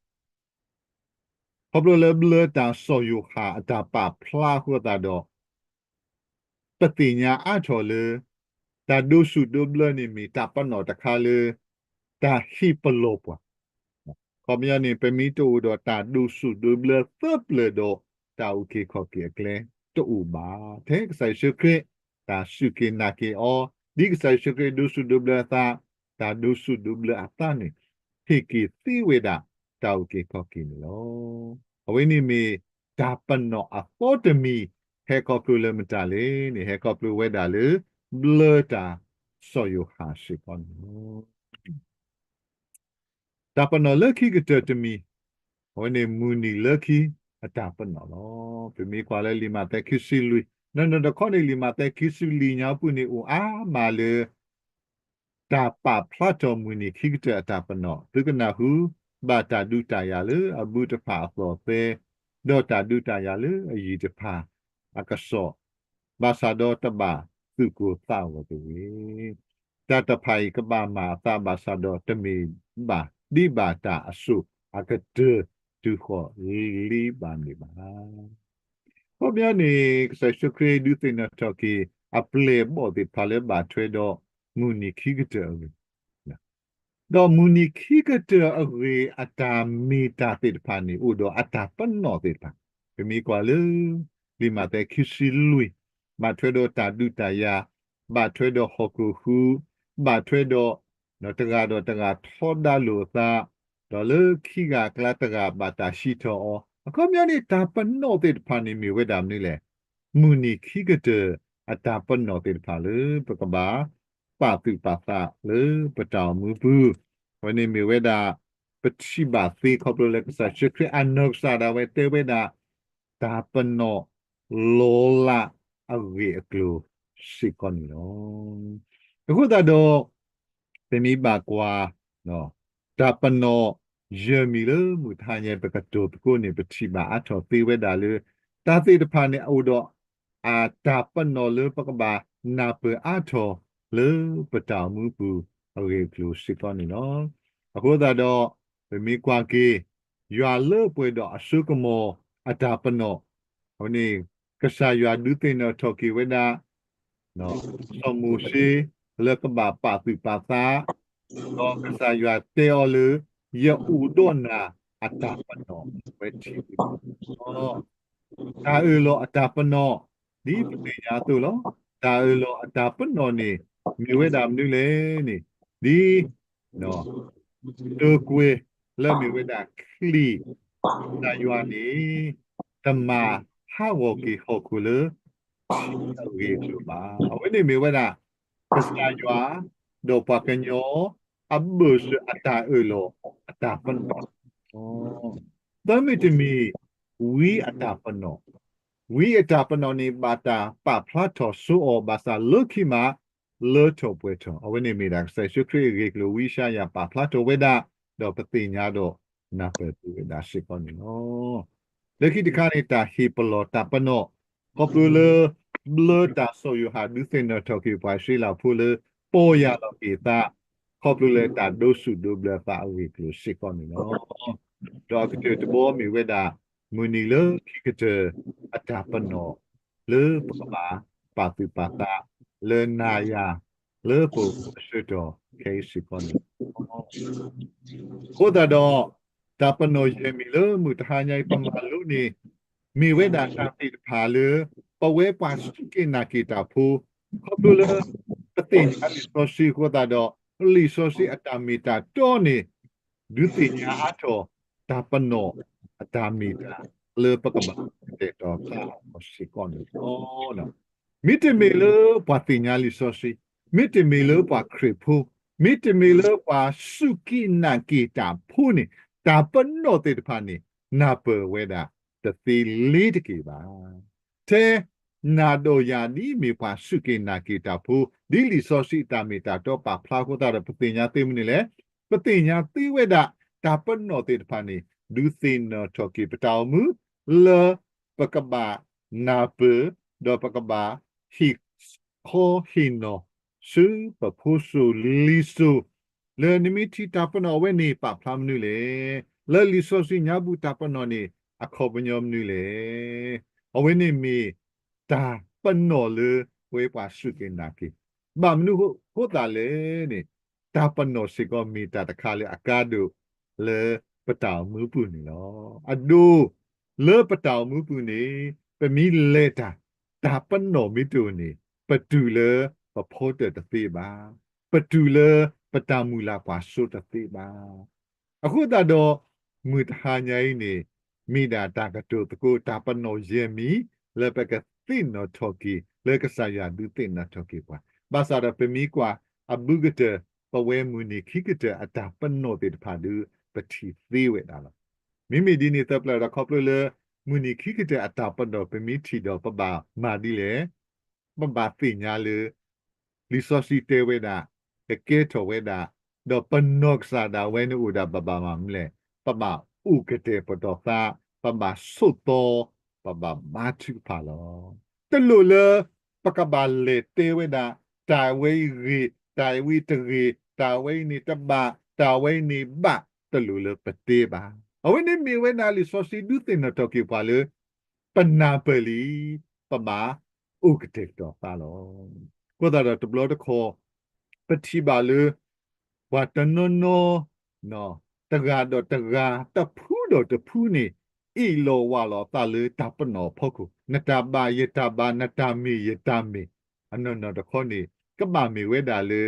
ခီဖျိလၢဘျၢတၢ်စီၤယိၤဟၣ်အတၢ်ပာ်ဖျါအဃိသတးဒီး ပသ့ၣ်ညါအါထီၣ်လၢ တၢ်ဒိးဆူၣ်ဒိးဘျၢန့ၣ်မ့ၢ်တၢ်ပနီၣ်တခါလၢ တၢ်ဟ့ၣ်ပလီၢ်ပှၤ ခီပညီန့ၣ် ပမ့ၢ်တအိၣ်ဒီးတၢ်ဒိးဆူၣ်ဒိးဘျၢသၢပျၢၤဒီး တၢ်အုၣ်က့ၤခီၣ်က့ၤအကျဲတအိၣ်ဘၣ်. ထဲကစၢ်ယ့ၣ်ၡူးခရံာ် တၢ်စူၢ်က့ၤနာ်က့ၤအီၤ, ဒ်ကစၢ်ယ့ၣ်ၡူးခရံာ်ဒိးဆူၣ်ဒိးဘျၢအသး, တၢ်ဒိးဆူၣ်ဒိးဘျၢအသးန့ၣ် ဟ့ၣ်က့ၤသ့ဝဲဒၣ်တၢ်အုၣ်က့ၤခီၣ်က့ၤန့ၣ်လီၤ. အဝဲန့ၣ်မ့ၢ်တၢ်ပနီၣ်အသီတမံၤ ဟဲခီဖျိလၢမတၤလဲၣ်န့ၣ် ဟဲခီဖျိဝဲဒၣ်လၢ ဘျၢတၢ်စီၤယိၤဟၣ်စ့ၢ်ကီးန့ၣ်လီၤ. တၢ်ပနီၣ်လၢခံကတၢၢ်တမံၤ, အဝဲန့ၣ်မုၢ်နံၤလၢခံအတၢ်ပနီၣ်လီၤ. ပမ့ၢ်ကွၢ်လၢလံာ်မးသဲခံဆံလွံၢ်, နီၢ်နီၢ်တခီန့ၣ် လံာ်မးသဲခံဆံလွံၢ်ညါပူၤန့ၣ်အိၣ်အါမးလၢ တၢ်ပာ်ဖျါထီၣ်မုၢ်နံၤခံကတၢၢ်အတၢ်ပနီၣ်, သုကနၢ်ဟူဘၣ်တၢ်ဒုးတၢ်ယၤလၢအဘုတဖၣ်အသီၣ်သဲ, ဒီးတၢ်ဒုးတၢ်ယၤလၢအယံၤတဖၣ်အကစီၣ်, ဘၣ်ဆၣ်ဒီးတဘၣ်သူၣ်ကိၢ်သးဂီၤတဂ့ၤ. တၢ်တဖၣ်အံၤကဘၣ်မၤအသးဘၣ်ဆၣ်ဒီး တမ့ၢ်ဘၣ်ဒ်ဘၣ်တၢ်အစိၣ်အကတၢၢ်တုၤဃီၤလံဘၣ်န့ၣ်ဘၣ်. အခီပညီန့ၣ် ကစၢ်ယ့ၣ်ၡူးခရံာ်ဒုးသ့ၣ်နီၣ်ထီၣ်က့ၤ အပျဲၢ်အဘီၣ်သ့ၣ်တဖၣ်လၢဘၣ်ထွဲဒီးမုၢ်နံၤခံကတၢၢ်အဂ့ၢ်, ဒီးမုၢ်နံၤခံကတၢၢ်အဂ့ၢ်အတၢ်မ့ၢ်တၢ်သ့ၣ်တဖၣ်န့ၣ် အိၣ်ဒီးအတၢ်ပနီၣ်သ့ၣ်တဖၣ် ပမ့ၢ်ကွၢ်လၢ လံာ်မးသဲခံဆံလွံၢ်, ဘၣ်ထွဲဒီးတၢ်ဒုးတၢ်ယၤ, ဘၣ်ထွဲဒီးဟီၣ်ခိၣ်ဟူး, ဘၣ်ထွဲဒီး တဂၤဒီးတဂၤထီဒါလိာ်အသး, ဒီးလၢခံဂၤအကျါတဂၤဘၣ်တၢ်ဟံးထီၣ်အီၤ, အခီပညီန့ၣ် တၢ်ပနီၣ်သ့ၣ်တဖၣ်န့ၣ်မ့ၢ်ဝဲဒၣ်မနုၤလဲၣ်. မုၢ်နံၤခံကတၢၢ်အတၢ်ပနီၣ်သ့ၣ်တဖၣ်လၢပကဘၣ် ပာ်သူၣ်ပာ်သးလၢပတၢ်အိၣ်မူပူၤ, အဝဲန့ၣ်မ့ၢ်ဝဲဒၣ် ပထံၣ်ဘၣ်သ့ခီဖျိလၢကစၢ်ယ့ၣ်ၡူးခရံာ်အနီၢ်ကစၢ်ဒၣ်ဝဲတဲဝဲဒၣ် တၢ်ပနီၣ်လီၤလးအဂ့ၢ်အကျိၤစ့ၢ်ကီးန့ၣ်လီၤ. အဃိသတးဒီး ပမ့ၢ်ဘၣ်ကွၢ် တၢ်ပနီၣ်ယဲၢ်မံၤလၢမုၢ်တဟါညါ ပကတိၤသကိးန့ၣ် ပထံၣ်ဘၣ်အါထီၣ်သ့ဝဲဒၣ်လၢ တၢ်သ့ၣ်တဖၣ်န့ၣ် အအိၣ်ဒီးအတၢ်ပနီၣ်လၢပကဘၣ်နၢ်ပၢၢ်အါထီၣ်လၢပတၢ်အိၣ်မူပူၤအဂ့ၢ်အကျိၤစ့ၢ်ကီးန့ၣ်လီၤ. အဃိသတးဒီး ပမ့ၢ်ကွၢ်က့ၤ ယွၤလၢပှဲၤဒီးအစိကမီၤအတၢ်ပနီၣ်, အဝဲန့ၣ် ကစၢ်ယွၤဒုးသ့ၣ်နီၣ်ထီၣ်က့ၤဝဲဒၣ် စီၤမိၤၡ့လၢကဘၣ်ပာ်သူၣ်ပာ်သး, ဒီးကစၢ်ယွၤတဲအီၤလၢ ယအိၣ်ဒီးနၤအတၢ်ပနီၣ်ဝဲထံၣ်န့ၣ်လီၤ. တၢ်အၢၣ်လီၤအတၢ်ပနီၣ် ဒ်ပသ့ၣ်ညါအသိးလီၤ. တၢ်အၢၣ်လီၤအတၢ်ပနီၣ်န့ၣ် မ့ၢ်ဝဲဒၣ်မနုၤလဲၣ်န့ၣ် ဒ် တၢၤကွဲၤလၢမ့ၢ်ဝဲဒၣ်ချံၣ် ကစၢ်ယွၤန့ၣ် တမၤဟးဂီၤက့ၤဟီၣ်ခိၣ်လၢ ထံအဂ့ၢ်အကျိၤဘၣ်. အဝဲန့ၣ်မ့ၢ်ဝဲဒၣ် ကစၢ်ယွၤ ဒီးပှၤကညီ အဘၢၣ်စၢၤအတၢ်အၢၣ်လီၤအတၢ်ပနီၣ် သၢမ့ၢ်တမံၤ ဝံအတၢ်ပနီၣ်, ဝံအတၢ်ပနီၣ်န့ၣ် ဘၣ်တၢ်ပာ်ဖျါထီၣ်ဆိအီၤ ဘၣ်ဆၣ်လၢခံမး လၢထီၣ်ပှဲၤထီၣ်, အဝဲန့ၣ်မ့ၢ်ဒၣ်ကစၢ်ယ့ၣ်ၡူးခရံာ်အဂ့ၢ်အကျိၤ ဝံယၡါယၤပာ်ဖျါထီၣ်ဝဲဒၣ်, ဒီးပသ့ၣ်ညါဒီးနၢ်ပၢၢ်သ့ဝဲဒၣ်စ့ၢ်ကီးန့ၣ်လီၤ. လၢခံတခါန့ၣ် တၢ်ဟ့ၣ်ပလီၢ်တၢ်ပနီၣ် ခီဖျိလၢ ဘျၢတၢ်စီၤယိၤဟၣ်ဒုးသ့ၣ်နီၣ်ထီၣ်က့ၤပှၤအံၣ်စရ့လးဖိလၢ ပီၢ်ယၢ်လီၤက့ၤအသး ခီဖျိလၢတၢ်ဒိးဆူၣ်ဒိးဘျၢသးအဂ့ၢ်အကျိၤစ့ၢ်ကီးန့ၣ်လီၤ. ဒီးအကတၢၢ်တဘီမ့ၢ်ဝဲဒၣ် မုၢ်နံၤလၢခံကတၢၢ်အတၢ်ပနီၣ် လၢပကဘၣ်ပာ်သူၣ်ပာ်သး လၢနၤယၤ လၢပအိၣ်အဆၢကတီၢ်ခဲအံၤစ့ၢ်ကီးန့ၣ်လီၤ. အဃိသတးဒီး တၢ်ပနီၣ်ယဲၢ်မံၤလၢမုၢ်တဟါညါအံၤ ပမၤလိန့ၣ် မ့ၢ်ဝဲဒၣ်တၢ်သ့ၣ်တဖၣ်လၢ ပဝဲပှၤစူၢ်က့ၤနာ်က့ၤတၢ်ဖိ ခီဖျိလၢ ပသ့ၣ်ညါလံာ်စီဆှံအဃိသတးဒီး လံာ်စီဆှံအတၢ်မ့ၢ်တၢ်တီန့ၣ် ဒုးသ့ၣ်ညါအါထီၣ် တၢ်ပနီၣ်အတၢ်မ့ၢ်တၢ် လၢပကဘၣ်ကတဲာ်ကတီၤသးအီၤစ့ၢ်ကီးန့ၣ်လီၤ. မ့တမ့ၢ်လၢပှၤသ့ၣ်ညါလံာ်စီဆှံ, မ့တမ့ၢ်လၢပှၤခရံာ်ဖိ, မ့တမ့ၢ်လၢပှၤစူၢ်က့ၤနာ်က့ၤတၢ်ဖိန့ၣ် တၢ်ပနီၣ်သ့ၣ်တဖၣ်န့ၣ် နၢ်ပၢၢ်ဝဲဒၣ်တသ့လ့ၤတက့ၢ်ဘၣ်. ထဲ နၤဒီးယၤဒ်မ့ၢ်ပှၤစူၢ်က့ၤနာ်က့ၤတၢ်ဖိ, ဒ်လံာ်စီဆှံအတၢ်မ့ၢ်တၢ်တီပာ်ဖျါအဃိသတးဒီး ပသ့ၣ်ညါသ့မနုၤလဲၣ်. ပသ့ၣ်ညါသ့ဝဲဒၣ် တၢ်ပနီၣ်သ့ၣ်တဖၣ်န့ၣ် ဒုးသ့ၣ်နီၣ်ထီၣ်က့ၤပတၢ်အိၣ်မူ လၢပကဘၣ်နၢ်ပၢၢ် ဒီးပကဘၣ်ဟ့ၣ်ခီဟ့ၣ်နီၤ ဆူပဖိစိၤလံၤစိၤ လၢနမ့ၢ်ထံၣ်တၢ်ပနီၣ်အဝဲန့ၣ် ပာ်ဖျါမနုၤလဲၣ်. လၢလံာ်စီဆှံညါပူၤတၢ်ပနီၣ်န့ၣ် အခီပညီမနုၤလဲၣ်. အဝဲန့ၣ်မ့ၢ်တၢ်ပနီၣ်လၢပဝဲပှၤစူၢ်က့ၤနာ်က့ၤ, ဘၣ်မနုၤအဃိသတးလဲၣ်န့ၣ် တၢ်ပနီၣ်စ့ၢ်ကီးမ့ၢ်တၢ်တခါလၢအကါဒိၣ်လၢပတၢ်အိၣ်မူပူၤန့ၣ်လီၤ. အဒိ လၢပတၢ်အိၣ်မူပူၤန့ၣ် ပမ့ၢ်လဲၤတၢ် တၢ်ပနီၣ်မ့ၢ်တအိၣ်န့ၣ် ပတုၤလၢပဖီတၢၣ်တသ့ဘၣ်, ပတုၤလၢပတၢ်မုၢ်လၢ်ကွၢ်စိတသ့ဘၣ်. အဃိသတးဒီး မုၢ်တဟါညါအံၤန့ၣ် မ့ၢ်ဒၣ်တၢ်ကတိၤသကိးတၢ်ပနီၣ်ယဲၢ်မံၤ လၢပကသ့ၣ်နီၣ်ထီၣ်က့ၤ လၢကစၢ်ယွၤဒုးသ့ၣ်နီၣ်ထီၣ်က့ၤပှၤ, ဘၣ်ဆၣ်ဒီးပမ့ၢ်ကွၢ်အဘူးကတၢၢ် ပဝဲမုၢ်နံၤခံကတၢၢ်အတၢ်ပနီၣ်သ့ၣ်တဖၣ်ဒီး ပထံၣ်သ့ဝဲဒၣ်လီၤ. မ့မ့ၢ်ဒ်န့ၣ်သၢပျၢ်ဒီး ခီဖျိလၢ မုၢ်နံၤခံကတၢၢ်အတၢ်ပနီၣ် ပမ့ၢ်ထံၣ်ဒီးပဘၣ်မၤဒ်လဲၣ်. ပဘၣ်သ့ၣ်ညါလၢ လံာ်စီဆှံတဲဝဲဒၣ်, ကကဲထီၣ်ဝဲဒၣ်, ဒီးပနီၢ်ကစၢ်ဒၣ်ဝဲန့ၣ်အိၣ်ဒၣ် ပဘၣ်မၤမနုၤလဲၣ်, ပဘၣ်အိၣ်ကတဲာ်ကတီၤသး, ပဘၣ်ဆိးသီ, ပဘၣ်ဘါထုကဖၣ်လီၤ. တလိၣ်လၢ ပကဘၣ်လဲၤတဲဝဲဒၣ်, တၢ်ဝဲအံၤဂ့ၤ, တၢ်ဝဲအံၤတဂ့ၤ, တၢ်ဝဲအံၤန့ၣ်တဘၣ်, တၢ်ဝဲအံၤန့ၣ်ဘၣ်, တလိၣ်လၢပတဲဘၣ်. အဝဲန့ၣ်မ့ၢ်ဝဲဒၣ်လံာ်စီဆှံဒုးသ့ၣ်နီၣ်ထီၣ်က့ၤပှၤလၢ ပနၢ်ပၢၢ်လံ, ပဘၣ်အိၣ်ကတဲာ်ကတီၤသးလီၤ. အဃိသတးဒီးတဘျီတခီၣ် ပထံၣ်ဘၣ်လၢ ပှၤတနီၤနီၤ တဂၤဒီးတဂၤ တဖုဒီးတဖုန့ၣ် အ့ၣ်လိာ်ဝးလိာ်အသးလၢတၢ်ပနီၣ်အဖီခိၣ်, နတၢ်ဘၣ်ယတၢ်ဘၣ်, နတၢ်မ့ၢ်ယတၢ်မ့ၢ်, အနီၢ်နီၢ်တခီန့ၣ် ကဘၣ်မ့ၢ်ဝဲဒၣ်လၢ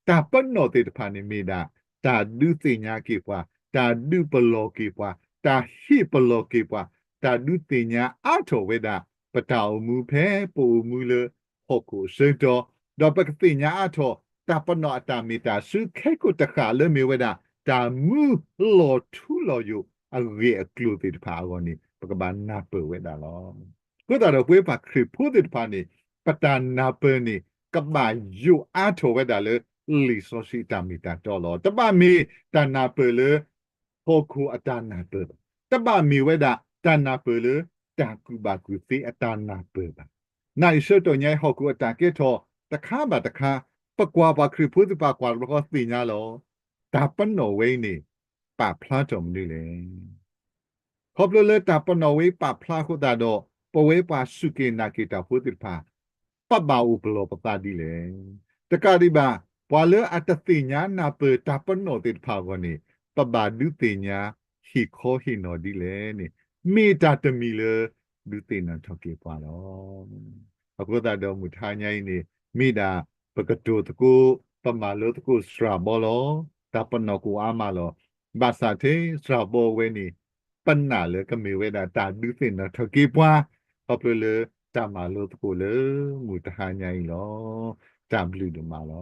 တၢ်ပနီၣ်သ့ၣ်တဖၣ်န့ၣ်မ့ၢ်ဒၣ် တၢ်ဒုးသ့ၣ်ညါက့ၤပှၤ, တၢ်ဒုးပလီၢ်က့ၤပှၤ, တၢ်ဟ့ၣ်ပလီၢ်က့ၤပှၤ, တၢ်ဒုးသ့ၣ်ညါအါထီၣ်ဝဲဒၣ် ပတၢ်အိၣ်မူဖဲပအိၣ်မူလၢဟီၣ်ခိၣ်အဆၢကတီၢ်, ဒီးပကသ့ၣ်ညါအါထီၣ် တၢ်ပနီၣ်အတၢ်မ့ၢ်တၢ်ဆူခဲကိာ်တဃၣ်လၢမ့ၢ်ဝဲဒၣ် တၢ်မူလီၤထူလီၤယိာ်အဂ့ၢ်အကျိၤသ့ၣ်တဖၣ်အဂီၢ်န့ၣ် ပကဘၣ်နၢ်ပၢၢ်ဝဲဒၣ်လီၤ. အဃိသတးဒီးပဝဲပှၤခရံာ်ဖိသ့ၣ်တဖၣ်န့ၣ် ပတၢ်နၢ်ပၢၢ်န့ၣ် ကဘၣ်ယိာ်အါထီၣ်ဝဲဒၣ်လၢ လံာ်စီဆှံအတၢ်မ့ၢ်တၢ်တီလီၤ. တဘၣ်မ့ၢ်တၢ်နၢ်ပၢၢ်လၢ ဟီၣ်ခိၣ်အတၢ်နၢ်ပၢၢ်ဘၣ်. တဘၣ်မ့ၢ်ဝဲဒၣ်တၢ်နၢ်ပၢၢ်လၢ တၢ်ကူၣ်ဘၣ်ကူၣ်သ့အတၢ်နၢ်ပၢၢ်ဘၣ်. နာ်အံၤဆၢကတီၢ်ညါအံၤ ဟီၣ်ခိၣ်အတၢ်ကဲထီၣ်တခါဘၣ်တခါ, ပကွၢ်ပှၤခရံာ်ဖိသ့ၣ်တဖၣ်ကွၢ်တဘျီဃီသ့ၣ်ညါလီၤ. တၢ်ပနီၣ်ဝဲအံၤန့ၣ် ပာ်ဖျါထီၣ်မနုၤလဲၣ်. ခီဖျိလၢတၢ်ပနီၣ်ဝဲအံၤပာ်ဖျါအဃိသတးဒီး ပဝဲပှၤစူၢ်က့ၤနာ်က့ၤတၢ်ဖိသ့ၣ်တဖၣ် ပဘၣ်အိၣ်ပလီၢ်ပသးဒ်လဲၣ်. တကးဒံးဘၣ် ပှၤလၢအတသ့ၣ်ညါနၢ်ပၢၢ်တၢ်ပနီၣ်သ့ၣ်တဖၣ်အဂီၢ်န့ၣ် ပဘၣ်ဒုးသ့ၣ်ညါဟ့ၣ်ခီဟ့ၣ်နီၤဒ်လဲၣ်န့ၣ် မ့ၢ်တၢ်တမံၤလၢ ဒုးသ့ၣ်နီၣ်ထီၣ်က့ၤပှၤလီၤ. အဃိသတးဒီးမုၢ်တဟါညါအံၤန့ၣ် မ့ၢ်ဒၣ်ပကတိၤသကိး ပမၤလိသကိးစှၤဘီလီၤ. တၢ်ပနီၣ်ကအိၣ်အါမးလီၤ. ဘၣ်ဆၣ်ထဲစှၤဘီဝဲန့ၣ် ပနာ်လၢကမ့ၢ်ဝဲဒၣ်တၢ်ဒုးသ့ၣ်နီၣ်ထီၣ်က့ၤပှၤ ခီဖျိလၢတၢ်မၤလိသကိးလၢမုၢ်တဟါညါအံၤလီၤ. တၢ်ဘျုးဒိၣ်မးလီၤ.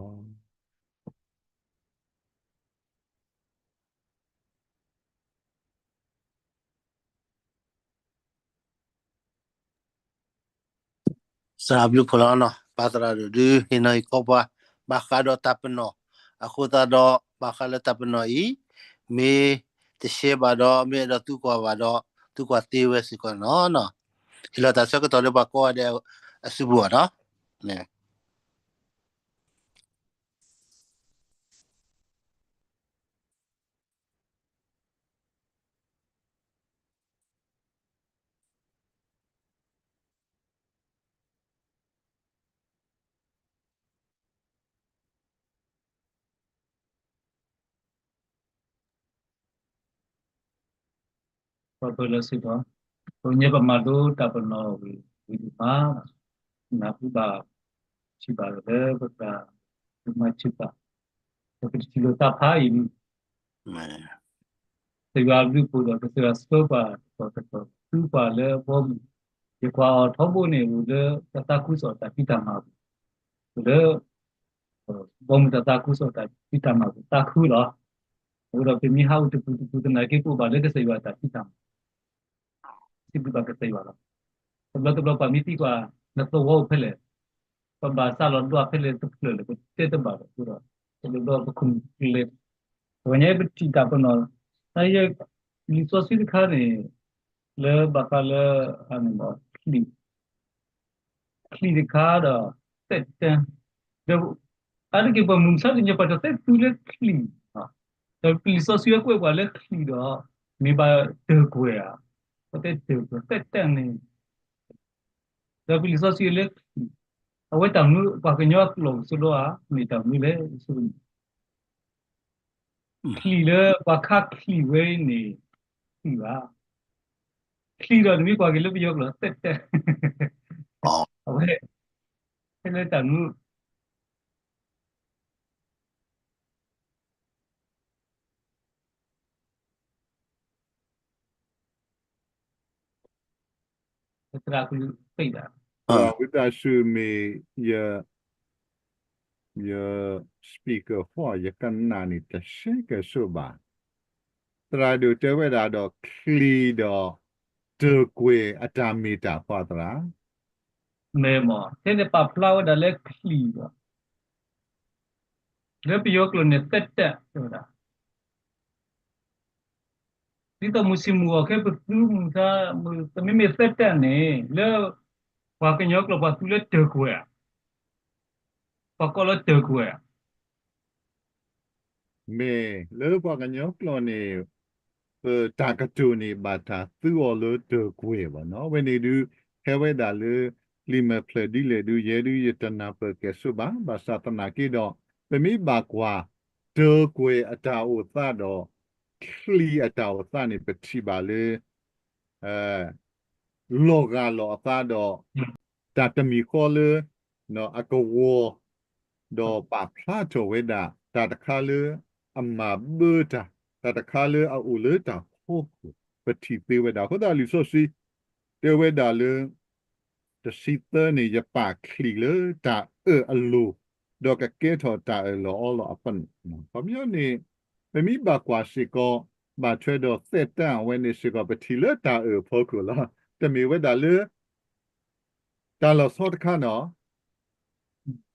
စံးဘျုးဖှိၣ်လီၤနီၤ, ပၢ်သရၣ်ဒိၣ်ဒုး ဟ့ၣ်နီၤဟ့ၣ်ခီပှၤ ဘၣ်ဃးဒီးတၢ်ပနီၣ်, အဃိသတးဒီး ဘၣ်ဃးလၢတၢ်ပနီၣ်အံၤ မ့ၢ်တရှဲဘၣ်ဒီး မ့ၢ်အဲၣ်ဒိးသံကွၢ်ဘၣ်ဒီး သံကွၢ်သ့ဝဲစ့ၢ်ကီးနီၤ. ဟ့ၣ်လီၤတၢ်ဆၢကတီၢ်လၢပှၤကိးဂၤဒဲးအစုပူၤနီၤ. ပှၤပၢၤလီၤစ့ၢ်ကီး, ပညဲပမၤလိတၢ်ပနီၣ်ဝံၤဒံးမး, နၢ်ဟူဘၣ် ထံၣ်ဘၣ်လၢပသရၣ် သုမၤထံၣ်ဘၣ်, ဒီးပတထံၣ်လိာ်သးဖးအံၤ, ကစၢ်ယွၤအဘျုးအဖှိၣ်ဒီးကစၢ်ယွၤဆှၢပှၤတတီၤတတီၤ သုပှၤလၢအဘီအမုၢ်, ယကွၢ်အီၤထီဘိန့ၣ် အိၣ်လၢတၢ်သးခုကစီၣ်တၢ်ဖံးတၢ်မၤပူၤ, အိၣ်လၢ ဘီမုၢ်တၢ်သးခုကစီၣ်တၢ်ဖံးတၢ်မၤပူၤသးခုလီၤ. အဃိဒီးပမ့ၢ်ဟးအိၣ်တပူၤတပူၤသနာ်က့ ပအိၣ်ဘၣ်လၢကစၢ်ယွၤတၢ်ဖံးတၢ်မၤ စံးဘျုးဘၣ်ကစၢ်ယွၤလီၤ. တဘျီတဘျီပှၤမ့ၢ်သံကွၢ် နသဝီအိၣ်ဖဲလဲၣ်, ပဘၣ်စးလီၤဒွးဖဲလဲၣ်တဖျၢၣ်လဲၣ် ပတဲတဘၣ်ဘၣ်အဃိဒီး တဘျီဘျီပခိၣ်နူာ်ကျဲ, ပှၤညါပထံၣ်တၢ်ပနီၣ်, နယဲ လံာ်စီဆှံတခါန့ၣ် လၢဘၣ်ဃးလၢ ချံၣ် ချံၣ်တခါဒီး သဲးတၢၢ်, ဒီးအါတက့ၢ်ပှၤမုၢ်မဆါတနံၤ ပှၤတသဲသူလၢချံၣ်, ဒီးလံာ်စီဆှံအကွဲးပှၤလၢချံၣ်ဒီး မ့ၢ်ဘၣ်တၢၢ်ကွဲၤဧါ, ပှၤတဲတၢၢ်ကွဲၤ သဲးတၢၢ်န့ၣ်, ဒီးပလံာ်စီဆှံလၢချံၣ်, အဝဲတၢ်မနုၤပှၤကညီအကျိာ်ကစိဒိဧါ, မ့ၢ်တၢ်မနုၤလဲၣ်, ချံၣ်လၢပှၤခါချံၣ်ဝဲန့ၣ် ချံၣ်ဘၣ်, ချံၣ်ဒီးနမ့ၢ်ကွၢ်က့ၤလၢပယီၤကျိာ် သဲးတၢၢ်, အဝဲ ဖဲလၢတၢ်မနုၤ သရၣ်ကလုာ်ပ့ၢ်ဒၣ်, ဝံသးစူၤမ့ၢ်ယ ယ speaker ဃီ ယကနၣ်န့ၣ်တဆှဲကဲၣ်ဆိးဘၣ်, သရၣ်ဒိၣ်တဲဝဲဒၣ်ဒီးချံၣ်ဒီး တၢၢ်ကွဲၤအတၢ်မ့ၢ်တၢ်ဖီသရၣ် မ့ၢ်မး ထဲန့ၣ်ပာ်ဖျါဝဲဒၣ်လၢချံၣ်ဒီး လၢပယီၤကျိာ်န့ၣ် သဲးတၢၢ် တဲဝဲဒၣ်, ဒ်သိးမုၢ်ဆံမုၢ်ဂီၤခဲပသူမုၢ်ဆါ မ့မ့ၢ်သဲးတၢၢ်န့ၣ် လၢပှၤကညီကျိာ်ပှၤသူလၢတၢၢ်ကွဲၤဧါ, ပှၤကိးလၢတၢၢ်ကွဲၤဧါ မ့ၢ်လၢပှၤကညီကျိာ်န့ၣ် ပတၢ်ကတိၤန့ၣ် ဘၣ်တၢ်သူအီၤလၢတၢၢ်ကွဲၤဘၣ်နီၤ. အဝဲန့ၣ်ဒုး ဟဲဝဲဒၣ်လၢ လံာ်မဲာ်ဖျၢၣ်ဒ်လဲၣ်ဒုး ယဲဒုးယတနၢ်ပၢၢ်ကဲၣ်ဆိးဘၣ်. ဘၣ်ဆၣ်သနာ်က့ဒီး ပမ့ၢ်ဘၣ်ကွၢ် တၢၢ်ကွဲၤအတၢ်အိၣ်သးဒီး ချံၣ်အတၢ်အိၣ်သးန့ၣ် ပထံၣ်ဘၣ်လၢ လီၤဂာ်လီၤအသးဒီး တၢ်တမံၤဃီလၢ အကဝီၤ ဒီးပာ်ဖျါထီၣ်ဝဲဒၣ် တၢ်တခါလၢအမၤဘၢတၢ်, တၢ်တခါလၢအအိၣ်လၢတၢ်ဖီခိၣ် ပထံၣ်သ့ဝဲဒၣ်. အဃိသတးလံာ်စီဆှံ တဲဝဲဒၣ်လၢ တဆံသၢန့ၣ် ယပာ်ချံးလၢတၢ်အၢၣ်အလိၤ, ဒီးကကဲထီၣ်တၢ်အၢၣ်လီၤအီလီၤအပနီၣ်. ခီပညီန့ၣ် ပမ့ၢ်ဘၣ်ကွၢ်စ့ၢ်ကီး ဘၣ်ထွဲဒီးသက်တမ်း အဝဲန့ၣ်စ့ၢ်ကီး ပထံၣ်လၢတၢ်အၢၣ်ဖီခိၣ်လီၤ. တမ့ၢ်ဝဲဒၣ်လၢ တၢ်လီၤဆီတခါနီၤ,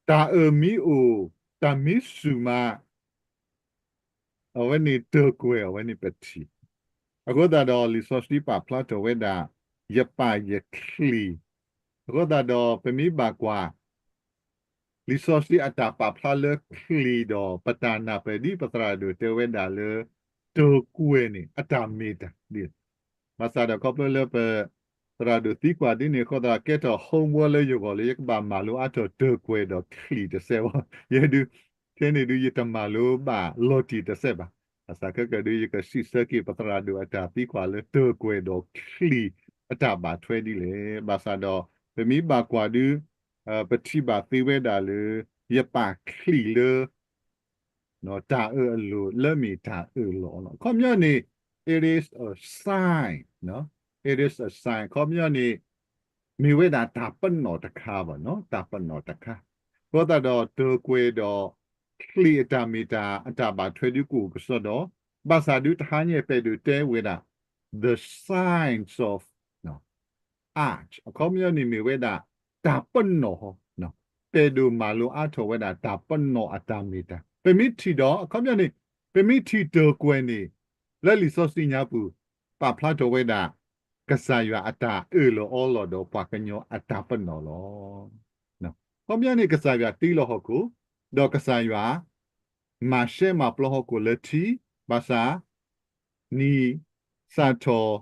တၢ်အၢၣ်မ့ၢ်အိၣ် တၢ်မ့ၢ်စူၢ်မး အဝဲန့ၣ်တၢၢ်ကွဲၤ အဝဲန့ၣ်ပထံၣ်. အဃိသတးဒီးလံာ်စီဆှံပာ်ဖျါထီၣ်ဝဲဒၣ် ယပာ်ယချံး. အဃိသတးဒီးပမ့ၢ်ဘၣ်ကွၢ် လံာ်စီဆှံအတၢ်ပာ်ဖျါလၢချံးဒီး ပတၢ်နၢ်ပၢၢ်ဒ်ပသရၣ်ဒိၣ်တဲဝဲဒၣ်လၢ တၢၢ်ကွဲၤန့ၣ် အတၢ်မ့ၢ်တၢ်ဒ်လဲၣ်. ဘၣ်ဆၣ်ဒီးခီဖျိလၢပသရၣ်ဒိၣ်သံကွၢ်ဒ်န့ၣ်အဃိသတး ကဲထီၣ် homework လၢယဂီၢ်လၢယကဘၣ်မၤလိအါထီၣ်တၢၢ်ကွဲၤဒီးချံးတစဲးဘၣ်. ယဲဒုး ခဲန့ၣ်ဒုးယတမၤလိဘၣ်လီၤတံၢ်တစဲးဘၣ်. ဘၣ်ဆၣ်ခဲကၢၢ်ဒုး ယကစံးဆၢက့ၤပသရၣ်ဒိၣ်အတၢ်သံကွၢ်လၢတၢၢ်ကွဲၤဒီးချံးအတၢ်ဘၣ်ထွဲဒ်လဲၣ်. ဘၣ်ဆၣ်ဒီး ပမ့ၢ်ဘၣ်ကွၢ်ဒုး ပထံၣ်ဘၣ်သ့ဝဲဒၣ်လၢ ယပာ်ချံးလၢ တၢ်အၢၣ်အလိၤလၢမ့ၢ်တၢ်အၢၣ်လီၤအီလီၤ. အခီပညီန့ၣ် it is a sign, it is a sign အခီပညီန့ၣ် မ့ၢ်ဝဲဒၣ်တၢ်ပနီၣ်တခါဘၣ်, တၢ်ပနီၣ်တခါ. အဃိသတးဒီးတၢၢ်ကွဲၤဒီးချံးအတၢ်မ့ၢ်တၢ် အတၢ်ဘၣ်ထွဲဒုးကအိၣ်ကစီဒီး ဘၣ်ဆၣ်ဒုးတဟါညါ ပဲၣ်ဒိၣ်တဲဝဲဒၣ် the signs of art အခီပညီန့ၣ်မ့ၢ်ဝဲဒၣ် တၢ်ပနီၣ်, ပဲၣ်ဒိၣ်မၤလိအါထီၣ်ဝဲဒၣ်တၢ်ပနီၣ်အတၢ်မ့ၢ်တၢ်. ပမ့ၢ်ထံၣ်ဒီး အခီပညီန့ၣ် ပမ့ၢ်ထံၣ်တၢၢ်ကွဲၤန့ၣ် လၢလံာ်စီဆှံညါပူၤ ပာ်ဖျါထီၣ်ဝဲဒၣ် ကစၢ်ယွၤအတၢ်အၢၣ်လီၤအီလီၤဒီးပှၤကညီအတၢ်ပနီၣ်လီၤ. အခီပညီန့ၣ် ကစၢ်ယွၤတ့လီၤဟီၣ်ခိၣ်, ဒီးကစၢ်ယွၤ မၤရှဲမၤပျီဟီၣ်ခိၣ်လၢထံ, ဘၣ်ဆၣ် နံၣ်စးထီၣ်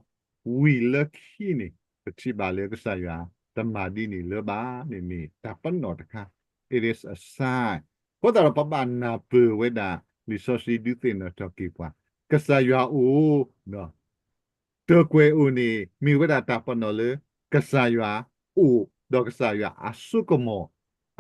ဝံၤလၢခံန့ၣ် ပထံၣ်ဘၣ်လၢကစၢ်ယွၤတမၤဒ်န့ၣ်လၢၤဘၣ်န့ၣ် မ့ၢ်တၢ်ပနီၣ်တခါ, it is a sign. အဃိသတးဒီးပဘၣ်နၢ်ပၢၢ်ဝဲဒၣ် လံာ်စီဆှံဒုးသ့ၣ်နီၣ်ထီၣ်က့ၤပှၤ ကစၢ်ယွၤအိၣ် တၢၢ်ကွဲၤအိၣ်န့ၣ် မ့ၢ်ဝဲဒၣ်တၢ်ပနီၣ်လၢ ကစၢ်ယွၤအိၣ် ဒီးကစၢ်ယွၤအစိကမီၤ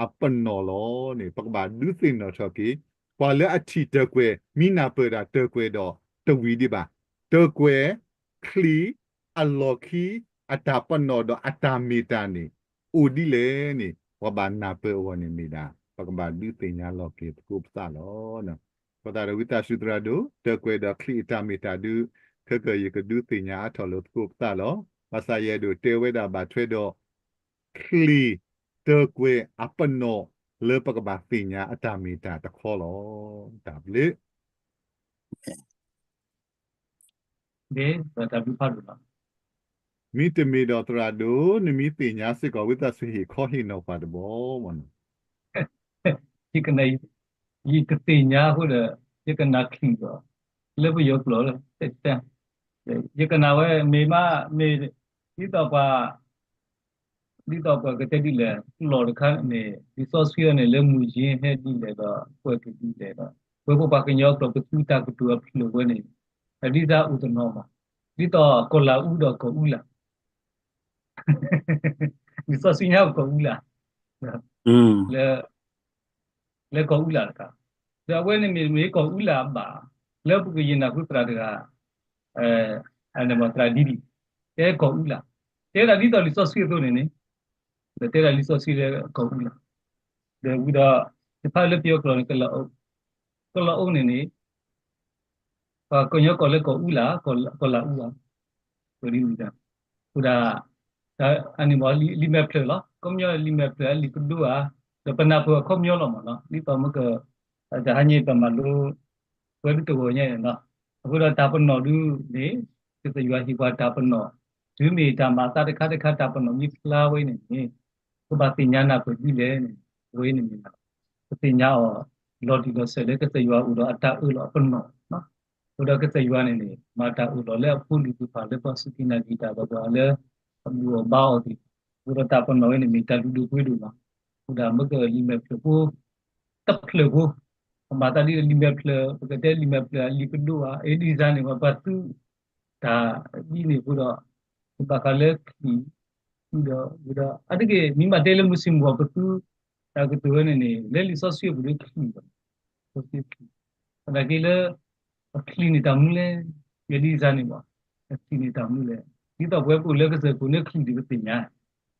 အပနီၣ်လီၤန့ၣ် ပကဘၣ်ဒုးသ့ၣ်နီၣ်ထီၣ်က့ၤ ပှၤလၢအထံၣ်တၢၢ်ကွဲၤ မ့ၢ်နၢ်ပၢၢ်ဒၣ်တၢၢ်ကွဲၤဒီးတဝံၤဒံးဘၣ်. တၢၢ်ကွဲၤ ချံး အလီၢ်ခံ အတၢ်ပနီၣ်ဒီးအတၢ်မ့ၢ်တၢ်န့ၣ် အိၣ်ဒ်လဲၣ်န့ၣ် ပှၤဘၣ်နၢ်ပၢၢ်အဂီၢ်န့ၣ်မ့ၢ်ဒၣ် ပကဘၣ်ဒုးသ့ၣ်ညါလီၤက့ၤသကိးပသးလီၤ. အဃိသတးဒီးဝံသးစူၤသရၢဒိၣ် တၢၢ်ကွဲၤဒီးချံးအတၢ်မ့ၢ်တၢ်ဒုး ခဲကၢၢ်ယကဒုးသ့ၣ်ညါအါထီၣ်လၢသကိးပသးလီၤ. ဘၣ်ဆၣ်ယအဲၣ်ဒိးတဲဝဲဒၣ်ဘၣ်ထွဲဒီး ချံး တၢၢ်ကွဲၤအပနီၣ်လၢပကဘၣ်သ့ၣ်ညါအတၢ်မ့ၢ်တၢ်တခီလီၤ. တၢ်ဘျုး မ့တမ့ၢ်ဒီးသရၣ်ဒိၣ် နမ့ၢ်သ့ၣ်ညါစ့ၢ်ကီး ဝံသးစူၤဟ့ၣ်ခီဟ့ၣ်နီၤပှၤတဘျီမနီၤ. ယကနၣ်, ယကသ့ၣ်ညါအဃိဒီး ယကနၣ်ချံးဒီး လၢပယီၤကျိာ်လၢ ယကနၣ်ဝဲ မ့ၢ်မး မ့ၢ် ဒ်သိးပှၤ ဒ်သိးပှၤကတဲဒ်လဲၣ် ကျိာ်တခါန့ၣ် လံာ်စီဆှံအံၤန့ၣ် လၢမုၢ်ယ့ဟဲဒ်လဲၣ်ဒီး ကွဲးက့ၤဒ်လဲၣ်ဒီး ပဝဲပပှၤကညီကျိာ် ပသူတၢ်ကတိၤအဖျၢၣ်ဝဲန့ၣ် ဒ်တၢ်အိၣ်တနီၤမး ဒ်သိးကီၢ်လၤအူဒီးကီၢ်အူလၢ် လံာ်စီဆှံညါကီၢ်အူလၢ် လၢ လၢကီၢ်အူလၢ်တခါ, ဒီးအဝဲန့ၣ်မ့ၢ်မ့ၢ်ကီၢ်အူလၢ်အဘၣ်, လၢပကယံာ်နၢ်ဟူသရၣ်တဂၤ, သရၣ်ဒ်ဒံး, တဲကီၢ်အူလၢ်, တဲဒၣ်ဒ်သိးလံာ်စီဆှံအသိးန့ၣ်န့ၣ်, ဒီးတဲဒၣ်လံာ်စီဆှံလၢကီၢ်အူလၢ်, ဒီးဝံၤဒီး တဖၣ်လၢပယီၤကျိာ်န့ၣ် ကလီၤအိၣ်, ကလီၤအိၣ်န့ၣ်န့ၣ် ပှၤကညီကီၢ်လၢကီၢ်အူလၢ်, ကီၢ်လၤအူဧါ, ဒ်န့ၣ်, အဃိဒၣ်, အန့ၣ်မ့ၢ်လံာ်မဲာ်ဖျၢၣ်လီၤ, ခီပညီလံာ်မဲာ်ဖျၢၣ်လံာ်ပဒိဧါ, ဒီးပနၢ်ပၢၢ်အခီပညီလီၤမးနီၤ, ဒ်သိးမ့ၢ်က, တဟါညါပမၤလိ, ပဝဲဒၣ်တဂီၤညါန့ၣ်နီၤ, အဃိဒီးတၢ်ပနီၣ်ဒုန့ၣ်, ကစၢ်ယွၤဟ့ၣ်ပှၤတၢ်ပနီၣ်, တုၤမ့ၢ်တၢ်မၤအသးတခါတခါတၢ်ပနီၣ်မ့ၢ်ဖျါဝဲန့ၣ်န့ၣ်, ပဘၣ်သ့ၣ်ညါနၢ်ပၢၢ်ဒ်လဲၣ်န့ၣ်, အဝဲန့ၣ်မ့ၢ်, ပသ့ၣ်ညါအီၤ, လီၤတံၢ်လီၤဆဲးလၢကစၢ်ယွၤအိၣ်ဒီးအတၢ်အၢၣ်လီၤအပနီၣ်, အဃိဒီးကစၢ်ယွၤန့ၣ်န့ၣ် မၤတၢ်အၢၣ်လီၤလၢအဖိလံၤသ့ၣ်တဖၣ်လၢပှၤစူၢ်က့ၤနာ်က့ၤတၢ်ဒီးပှၤလၢ, အဘူၣ်အီၤဘါအီၤသ့ၣ်, အဃိဒီးတၢ်ပနီၣ်ဝဲန့ၣ်မ့ၢ်တၢ်လုၢ်ဒိၣ်ပှ့ၤဒိၣ်လီၤ, အဃိဒၣ်မ့ၢ်ကလံာ်မဲာ်ဖျၢၣ်ဖိ, တဖျၢၣ်ဖိ, ပမၤသးဒ်လံာ်မဲာ်ဖျၢၣ် ပကတဲလံာ်မဲာ်ဖျၢၣ်အလံာ်ပဒိဧါ, အ့ဒံစါန့ၣ် ပှၤပာ်သူ, တၢ်ဒ်န့ၣ်အဃိဒီး, ဘၣ်ဃးလၢချံၣ်, ဒီး ဒီး အါတက့ၢ် မ့ၢ်ဘၣ်တဲလၢမုၢ်ဆ့ၣ်မုၢ်ဂီၤပသူ တၢ်ကတိၤဝဲန့ၣ်န့ၣ် လၢလံာ်စီဆှံအပူၤလၢချံၣ်ဘၣ်, စီဆှံချံၣ်, အနာ်က့လၢ အချံၣ်န့ၣ်တၢ်မနုၤလဲၣ်, ယဲဒ်အံၤန့ၣ်ဘၣ်, အချံၣ်န့ၣ်တၢ်မနုၤလဲၣ်, ဒ်သိးပဝဲပအိၣ်လၢကစၢၢ်ခိၣ်န့ၣ်ချံၣ်ဒ်ပသ့ၣ်ညါ,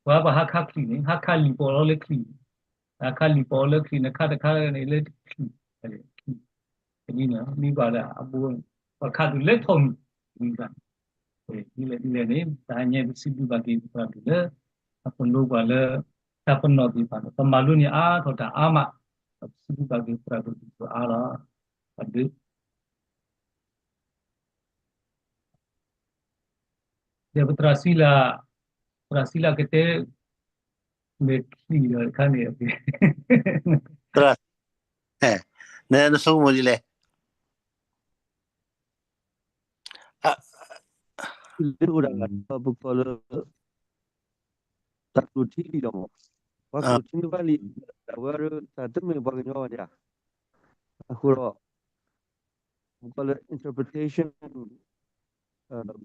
ပှၤဘၣ်ဟးခးချံၣ်န့ၣ် ဟးခးလံာ်ပီးလီၤလၢချံၣ်န့ၣ်, ဟးခးလံာ်ပီးလၢချံၣ်န့ၣ် ခးတခါန့ၣ်လၢချံၣ်, ချံၣ် ဒ်န့ၣ် မ့ၢ်ဘၣ်လၢအဘိန့ၣ် ပှၤခးသူၣ်လဲၤထီၣ်မုၢ်, ဒ်န့ၣ် ဒ်လဲၣ်ဒ်လဲၣ်န့ၣ် တဟါညါပစံးဘျုးဘၣ်က့ၤပသရၣ်ဒိၣ်လၢ အပလီပှၤလၢ တၢ်ပနီၣ်သ့ၣ်တဖၣ်န့ၣ် ပမၤလိန့ၢ်အါထီၣ်တၢ်အါမး, ပစံးဘျုးဘၣ်က့ၤပသရၣ်ဒိၣ်အါလီၤ, အဒုး ဒီးပသရၣ်စံလၤ, သရၣ်စံလၤကတဲ မဲာ်ချံၣ်ဒီးတခါန့ၣ်, သရၣ်, နဆိကမိၣ်ဒ်လဲၣ်, လၢအိၣ်ဒၣ်ပကီၢ်လၢ တၢ်ကျိၣ်ထံလံလီၤမး, ပှၤကျိၣ်ထံတဖၣ်လံ, အဝဲတၢ်တမ့ၢ်ပှၤကညီဘၣ်ဒၣ်, အဃိဒီး ပကီၢ်လၢ interpretation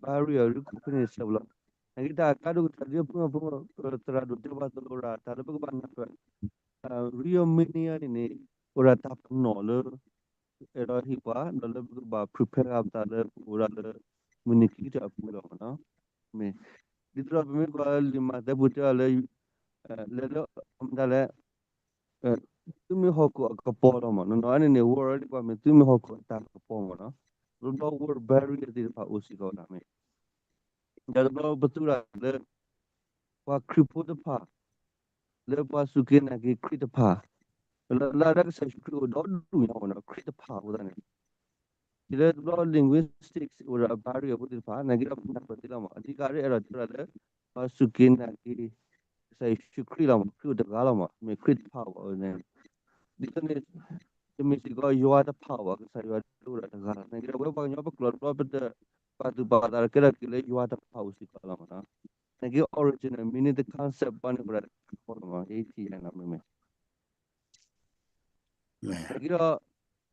barrier ရူၢ်ခိၣ်ဖဲန့ၣ်ဆၢပလီၤ, နာ်က့တၢ်အကါဒိၣ်ကတၢၢ်လၢဖိမဖိ သရၣ်ဒိၣ်တဲပှၤသလိရၣ် တၢ်လၢပကဘၣ်နၢ်ပၢၢ် real meaning န့ၣ်န့ၣ် အိၣ်ဒၣ်တၢ်ပနီၣ်လၢ အဲၣ်ဒိးဟ့ၣ်ပှၤ ဒီးလၢပကဘၣ် prepare ပသးလၢပအိၣ်ဒၣ်လၢ မုၢ်နံၤခံကတၢၢ်အပူၤလီၤမးနီၤ, မ့ၢ် ဒ်သိးဒီးပမ့ၢ်ကွၢ်လံာ်မးသဲပူၤတဲအီၤလၢ လဲၤလၢ မတၤလဲၣ် သုးမုၢ်ဟီၣ်ခိၣ်အကပီၤလီၤမးနီၤ, အန့ၣ်န့ၣ် ဝဲဒၣ်ဒ်ပှၤမ့ၢ် သုးမုၢ်ဟီၣ်ခိၣ်အတၢ်ကပီၤမးနီၤ, တဘျီ word barrier သ့ၣ်တဖၣ်အိၣ်စ့ၢ်ကီးဝဲဒၣ်မ့ၢ်, ဒီးတဘျီပသူဝဲဒၣ်လၢ ပှၤခရံာ်ဖိတဖၣ် လၢပှၤစူၢ်က့ၤနာ်က့ၤခရံာ်တဖၣ်, လၢလၢတၢ်ကစၢ်ယ့ၣ်ၡူးခရံာ်အိၣ်ဒီဒူၣ်ညါမးနီၤ ခရံာ်တဖၣ်အဃိသတးန့ၣ် ဒ်လၢတဘျီ linguistics အိၣ်ဒီးအ barrier ဖိသ့ၣ်တဖၣ် နာ်က့ဒီးပနၢ်ပၢၢ်သ့လီၤမး, အဓိကရၢအဲၣ်ဒိးတဲဝဲဒၣ်လၢ ပှၤစူၢ်က့ၤနာ်က့ၤ ကစၢ်ယ့ၣ်ၡူးခရံာ်လီၤမး, ခရံာ်အိၣ်တဂၤလီၤမး, မ့ၢ်ခရံာ်တဖၣ်အဂီၢ်န့ၣ်, ဒ်သိးန့ၣ် တမ့ၢ်စ့ၢ်ကီးယွၤတဖၣ်အဂီၢ် ကစၢ်ယွၤဒၣ်အိၣ်ဒီးတဂၤလီၤ, နာ်က့ဒီးပဝဲပှၤကညီပကျိာ်တဘျီပတ ပာ်သူၣ်ပာ်သးဒီးကဲထီၣ်က့ၤလၢယွၤတဖၣ်အိၣ်စ့ၢ်ကီးလီၤမးနီၤ, နာ်က့ original meaning တ concept ဘၣ်န့ၣ် ပဝဲဒၣ်တခီလီၤမး, ယထံၣ်ယါန့ၣ်မ့ၢ် နာ်က့ဒီး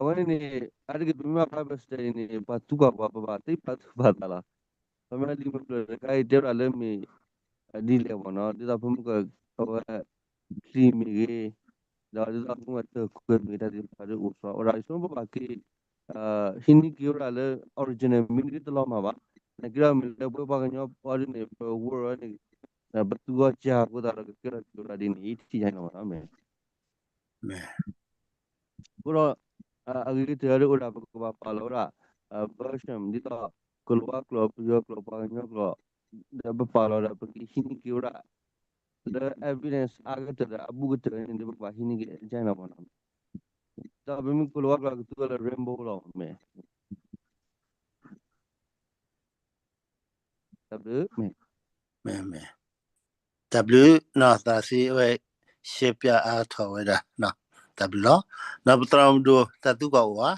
အဝဲန့ၣ်န့ၣ် အါတက့ၢ်ပမ့ၢ်ဘၣ် Bible study န့ၣ် ပှၤသံကွၢ်ပှၤ ပဘၣ်သ့ပာ်သူၣ်ပာ်သးလီၤ, ပမ့ၢ်လံာ်မုၢ်ကျိၤတခါအံၤတဲဝဲဒၣ်လၢမ့ၢ် ဒ်လဲၣ်မးနီၤ, ဒ်သိးပမ့ၢ်ကွၢ် အဝဲ ချံၣ်မ့ၢ်ဂ့ၤ, ဒီးဒ်သိးပမ့ၢ်ကွၢ်တၢၢ်ကွဲမ့ၢ်ဂ့ၤ တၢ်သ့ၣ်တဖၣ်ဒီးအိၣ်စ့ၢ်ကီးဝဲဒၣ်, ယဆိကမိၣ်ပဘၣ်က့ၤ ဟံးန့ၢ်က့ၤဝဲဒၣ်လၢ original meaning တလီၤမၢ်ဘၣ်, နာ်က့ဒီးမ့ၢ်လၢပဝဲပှၤကညီပှၤဒ်န့ၣ် ပ word န့ၣ် ပသူအီၤစှၤအဃိသတးဒီးကကဲထီၣ်က့ၤဝဲဒၣ်ဒ်န့ၣ် ယထံၣ်ယါန့ၣ်လီၤမးနီၤ, မ့ၢ် အဃိဒီး အဂ့ၤကတၢၢ်ဒီးအိၣ်ဒၣ်ပကဘၣ်ပာ်လီၤဝဲဒၣ် version ဒ်သိး ကလိၤဝါကျိာ် ပယီၤကျိာ် ပှၤကညီကျိာ် ဒီးပပာ်လီၤဒီးပကဟံးန့ၢ်က့ၤဝဲဒၣ် လၢ evidence အါကတၢၢ်ဒီးအဘူးကတၢၢ်န့ၣ်ဒီးပကဘၣ်ဟံးန့ၢ်က့ၤ agenda မးနီၤ, ဒီးပမ့ၢ်ကလိၤဝါကျိာ်ကသူဝဲလၢ rainbow လီၤမ့ၢ် တၢ်ဘျုး မ့ၢ် မ့ၢ် တၢ်ဘျုးနီၤ သးစံးဝဲ ရှဲပၠးအါထီၣ်ဝဲဒၣ် တၢ်ဘျုးလီၤ. ဒီးပသရၣ်မုၣ်ဒိၣ် တၢ်သံကွၢ်အိၣ်ဧါ.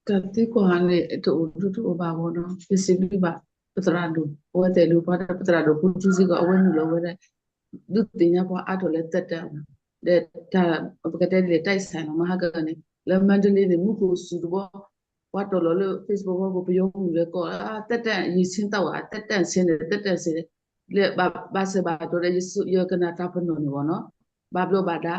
တၢ်သံကွၢ်န့ၣ် တအိၣ်ဒုတအိၣ်ဘၣ်ဘၣ်နီၤ, ပစံးဘျုးဘၣ် ပသရၣ်ဒိၣ် အဝဲသ့ၣ်ဒိၣ်ပှၤဒီး ပသရၣ်ဒိၣ်ဖိထူစ့ၢ်ကီး အဝဲနုာ်လီၤဝဲဒၣ် ဒုးသ့ၣ်ညါပှၤအါထီၣ်လၢသတး ဒီးတၢ် ပကတဲဒ်လဲၣ် တၢ်အံၤစၢ်နီၤ မဟါကန့ၣ် လၢမန္တလေးန့ၣ် မူခိၣ်စူၤတဘီ ပှၤတီၣ်လီၤလၢ Facebook ဝဲပယီၤမုၣ်လဲၤကိး အသတး ယဆ့တၢ်ဝဲ အသတးဆ့န့ၣ် သတးဆ့န့ၣ် လၢဘၣ်စဲးဘၣ်တီၤဒီး ယကနၣ်တၢ်ပနီၣ်န့ၣ်ဘၣ်နီၤ, ဘၣ်ဘျီဘၣ်ဒါ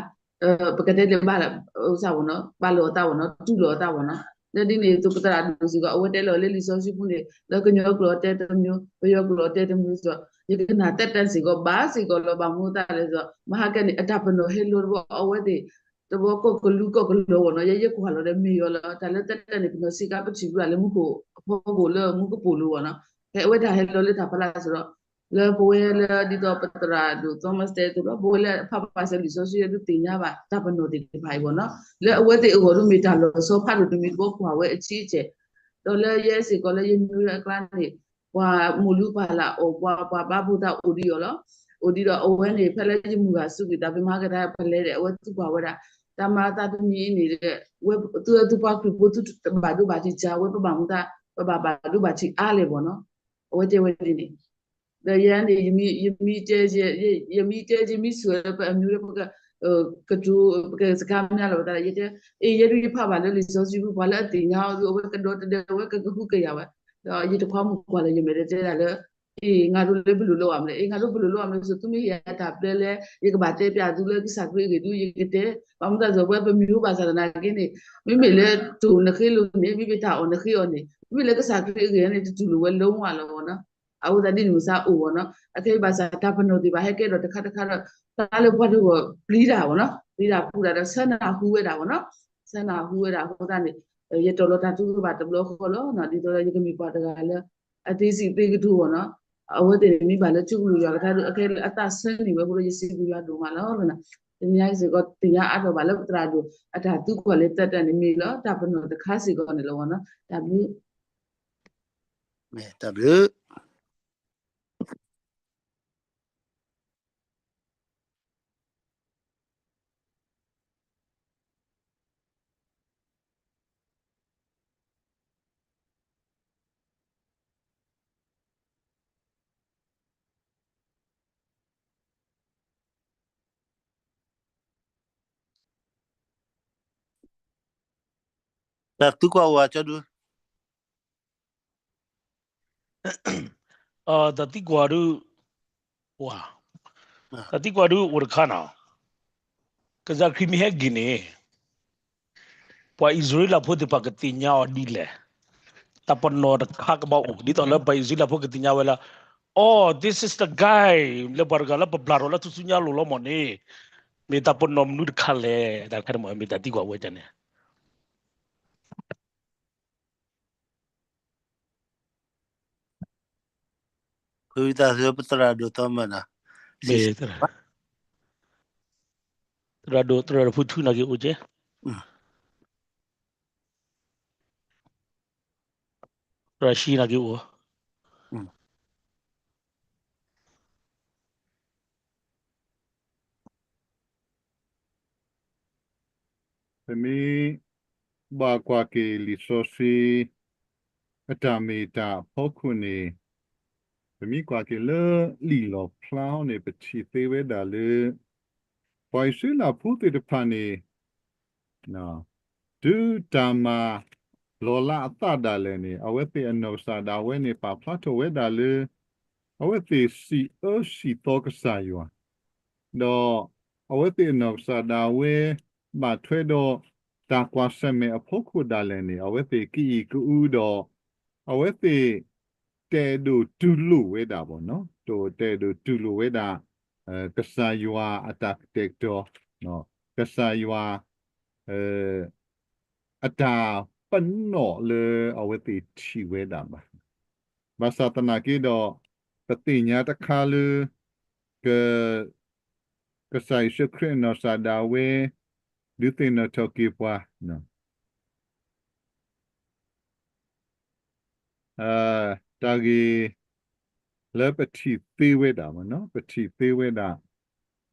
ပကတဲဒ်လဲၣ် ဘၣ်လၢအသးဘၣ်နီၤ ဘၣ်လၢအသးဘၣ်နီၤ တူၢ်လီၤအသးဘၣ်နီၤ, လၢဒ်န့ၣ် သုးပသရၣ်ဒိၣ်စ့ၢ်ကီး အဝဲတဲလီၤလၢလံာ်စီဆှံပူၤန့ၣ် လၢကညီကျိာ်တဲတမျိုး ပယီၤကျိာ်တဲတမျိုးစ့ၢ်ကီး ယကနၣ်သတးစ့ၢ်ကီး ဘၣ်စ့ၢ်ကီးလီၤ ဘၣ်မနုၤသတးလဲၣ်စ့ၢ်ကီး မဟါကန့ၣ် အတၢ်ပနီၣ်ဟဲလီၤတဘီ အဝဲသ့ၣ် တဘီကီၢ်ကလူးကီၢ်ကလီၤဘၣ်နီၤ, ယဲယကွၢ်လီၤဒီးမ့ၢ်ယီၤလီၤ တၢ်လၢသတးန့ၣ် ပနီၣ်စ့ကၤပထံၣ်ဘၣ်လၢမူခိၣ်အဖီခိၣ်လၢမူကပိာ်လိၤဘၣ်နီၤ, ဖဲအဝဲတၢ်ဟဲလီၤလၢတၢ်ဖီလာ်စ့ၢ်ကီး လၢပဝဲလၢဒ်သိးပသရၣ်ဒိၣ် Thomas တဲသိးဒီး ပဝဲလၢဖးဘၣ်စၢၤလံာ်စီဆှံဒုးသ့ၣ်ညါဘၣ်တၢ်ပနီၣ်သ့ၣ်တဖၣ်အံၤဘၣ်နီၤ, လၢအဝဲသ့ၣ်အဂီၢ်ဒုးမ့ၢ်တၢ်လီၤဆီဖးဒိၣ်တမံၤတဘီကွၢ်ဝဲအဆံးအဆဲး, ဒီးလၢယဲစ့ၢ်ကီးလၢယမံၤလၢအကျါန့ၣ် ပှၤမိၢ်လုၢ်ပှၤလၢ်အီၣ်ပှၤ ပှၤဘါဖိသၣ်အိၣ်ဒံးအီၤလီၤ, အိၣ်ဒံးဒီးအဝဲန့ၣ် ဖဲလၢယမုၢ်ဂၤစူးကွံာ်သးဖဲမဟါကတၢၢ်ပလဲၤဒီး အဝဲသံကွၢ်ဝဲဒၣ် တၢ်မၤသးတမံၤအံၤန့ၣ် ဝဲသုသုပှၤခရံာ်ဖိသုတဘၣ်ဒိဘၣ်ထံးစှၤ ဝဲပဘၣ်မူသး ပဘၣ်ဘၣ်ဒိဘၣ်ထံးအါလဲၣ်ဘၣ်နီၤ, အဝဲတဲဝဲဒ်န့ၣ် ဒီးယဲန့ၣ် ယမံၤတဲ ယမံၤတဲ ယမံၤဆူၣ်ဝဲလၢပအမံၤလၢပက ကတိၤ ကစကားများလီၤဝဲသးဒီး ယတဲ အ့ ယဲဒုးယဖးဘၣ်လၢလံာ်စီဆှံပူၤ ပှၤလၢအသ့ၣ်ညါအီၤဒုး အဝဲကဒီတဒဲဝဲ ကကဟုကယာ်ဝဲ, ဒီးယတခွါမုၣ်ကွၢ်လၢယမဲာ်တဲတဲဒၣ်လၢ အ့ ငါဒိးလၢပလိၤလၢအီၤမလဲၣ်, အ့ ငါဒိးပလိၤလၢအီၤမလဲၣ် သုမ့ၢ်ဟ့ၣ်ယၤတၢ်ပျဲလဲၣ် ယကဘၣ်တဲပျးသုလၢကစၢ်ခရံာ်အဂ့ၢ်ဒုး ယကတဲ ဘၣ်မနုၤအဃိ ပဝဲပမံၤဟူဘၣ်ဆၣ်သနာ်က့န့ၣ် မ့မ့ၢ်လၢတိၢ်နဃ့လိၤန့ၣ် မ့မ့ၢ်တၢ်အီၣ်နဃ့အီၤန့ၣ် မ့မ့ၢ်လၢကစၢ်ခရံာ်အဂ့ၢ်န့ၣ် တတူၢ်လိာ်ဝဲလၢဝဲလီၤဝဲနီၤ. အဃိသတးဒ်န့ၣ်မုၢ်ဆါအိၣ်ဝဲနီၤ အခဲအံၤဘၣ်ဆၣ်တၢ်ပနီၣ်သ့ၣ်တဖၣ်ဟဲကဲထီၣ်တခါတခါဒီး တၢ်လၢပှၤတဂၤပျံၤတၢ်ဝဲနီၤ ပျံၤတၢ်ဖုးတၢ်ဒီး ဆၢနၢ်ဟူဝဲဒၣ်ဝဲနီၤ ဆၢနၢ်ဟူဝဲဒၣ်အဃိသတးန့ၣ် ယတီၢ်လီၤတၢ်ထုကဖၣ်တဘျီဃီလီၤ. ဒ်သိးဒီးယကမ့ၢ်ပှၤတဂၤလၢ အသ့စံးသ့ကတိၤဝဲနီၤ အဝဲသ့ၣ်န့ၣ်မ့ၢ်ဘၣ်လၢထံကလုာ်ယွၤကထါဒီး အခဲလၢအသးဆၢန့ၢ်ဝဲအဃိဒီး ယစံးဘျုးယွၤဒိၣ်မးလီၤ. တနံၤညါစ့ၢ်ကီး သ့ၣ်ညါအါထီၣ်ဘၣ်လၢပသရၣ်ဒိၣ် အတၢ်သံကွၢ်လၢတၢ်တၢ်န့ၣ်မ့ၢ်လီၤ တၢ်ပနီၣ်တခါစ့ၢ်ကီးန့ၣ်လီၤဝဲနီၤ တၢ်ဘျုး တၢ်ဘျုး တၢ်သံကွၢ်အိၣ်ဧါ ကၠီဒု တၢ်သံကွၢ်ဒု တၢ်သံကွၢ်ဒုအိၣ်တခါနီၤ ကစၢ်ခရံာ်မ့ၢ်ဟဲက့ၤန့ၣ် ပှၤအံၣ်စရ့လးဖိသ့ၣ်တဖၣ်ကသ့ၣ်ညါအီၤဒ်လဲၣ်. တၢ်ပနီၣ်တခါကဘၣ်အိၣ် ဒ်သိးလၢပှၤအံၣ်စရ့လးဖိကသ့ၣ်ညါဝဲလၢ အိ this is the guy လၢပှၤတဂၤလၢပဘျါထီၣ်လၢထူၣ်စုညါအလိၤလီၤမၢ်န့ၣ် မ့ၢ်တၢ်ပနီၣ်မနုၤတခါလဲၣ် တၢ်တခါန့ၣ်မ့ၢ်တၢ်သံကွၢ်ဝဲန့ၣ် ဖုသးသၢပသရၣ်ဒိၣ်သီမၢနီၤ သရၣ်ဒိၣ် သရၣ်ဒိၣ်ဖုထူနာ်က့အိၣ်က့ သရၣ်ရှံနာ်က့အိၣ် ပမ့ၢ်ဘၣ်ကွၢ်က့ၤလံာ်စီဆှံ အတၢ်မ့ၢ်တၢ်အဖီခိၣ်န့ၣ် ပမ့ၢ်ကွၢ်က့ၤလၢလံာ်လီၣ်ဖျါဟီန့ၣ် ပထံၣ်သ့ဝဲဒၣ်လၢ ပှၤအံၣ်စရ့လးဖိသ့ၣ်တဖၣ်န့ၣ် တုၤတၢ်မၤလီၤလးအသးဒၣ်လဲာ်န့ၣ် အဝဲသ့ၣ်အနီၢ်ကစၢ်ဒၣ်ဝဲန့ၣ် ပာ်ဖျါထီၣ်ဝဲဒၣ်လၢ အဝဲသ့ၣ်စံးအၢစံးသီကစၢ်ယွၤ, ဒီးအဝဲသ့ၣ်အနီၢ်ကစၢ်ဒၣ်ဝဲ ဘၣ်ထွဲဒီးတၢ်ကွၢ်ဆၢၣ်မဲာ်အဖီခိၣ်ဒၣ်လဲာ်န့ၣ် အဝဲသ့ၣ်ကအံၣ်ကအုဒီး အဝဲသ့ၣ်တအဲၣ်ဒိးတူၢ်လိာ်ဝဲဒၣ်ဘၣ်နီၤ, တအဲၣ်ဒိးတူၢ်လိာ်ဝဲဒၣ် ကစၢ်ယွၤအတၢ်ကတဲာ်ကတီၤ, ကစၢ်ယွၤ အတၢ်ပနီၣ်လၢအဝဲသ့ၣ်ထံၣ်ဝဲဒၣ်ဘၣ်. ဘၣ်ဆၣ်သနာ်က့ဒီး ပသ့ၣ်ညါတခါလၢ က ကစၢ်ယ့ၣ်ၡူးခရံာ်အနီၢ်ကစၢ်ဒၣ်ဝဲ ဒုးသ့ၣ်နီၣ်ထီၣ်က့ၤပှၤ တၢ်ဂ့ၢ်လၢပထံၣ်သ့ဝဲဒၣ်, ပထံၣ်သ့ဝဲဒၣ်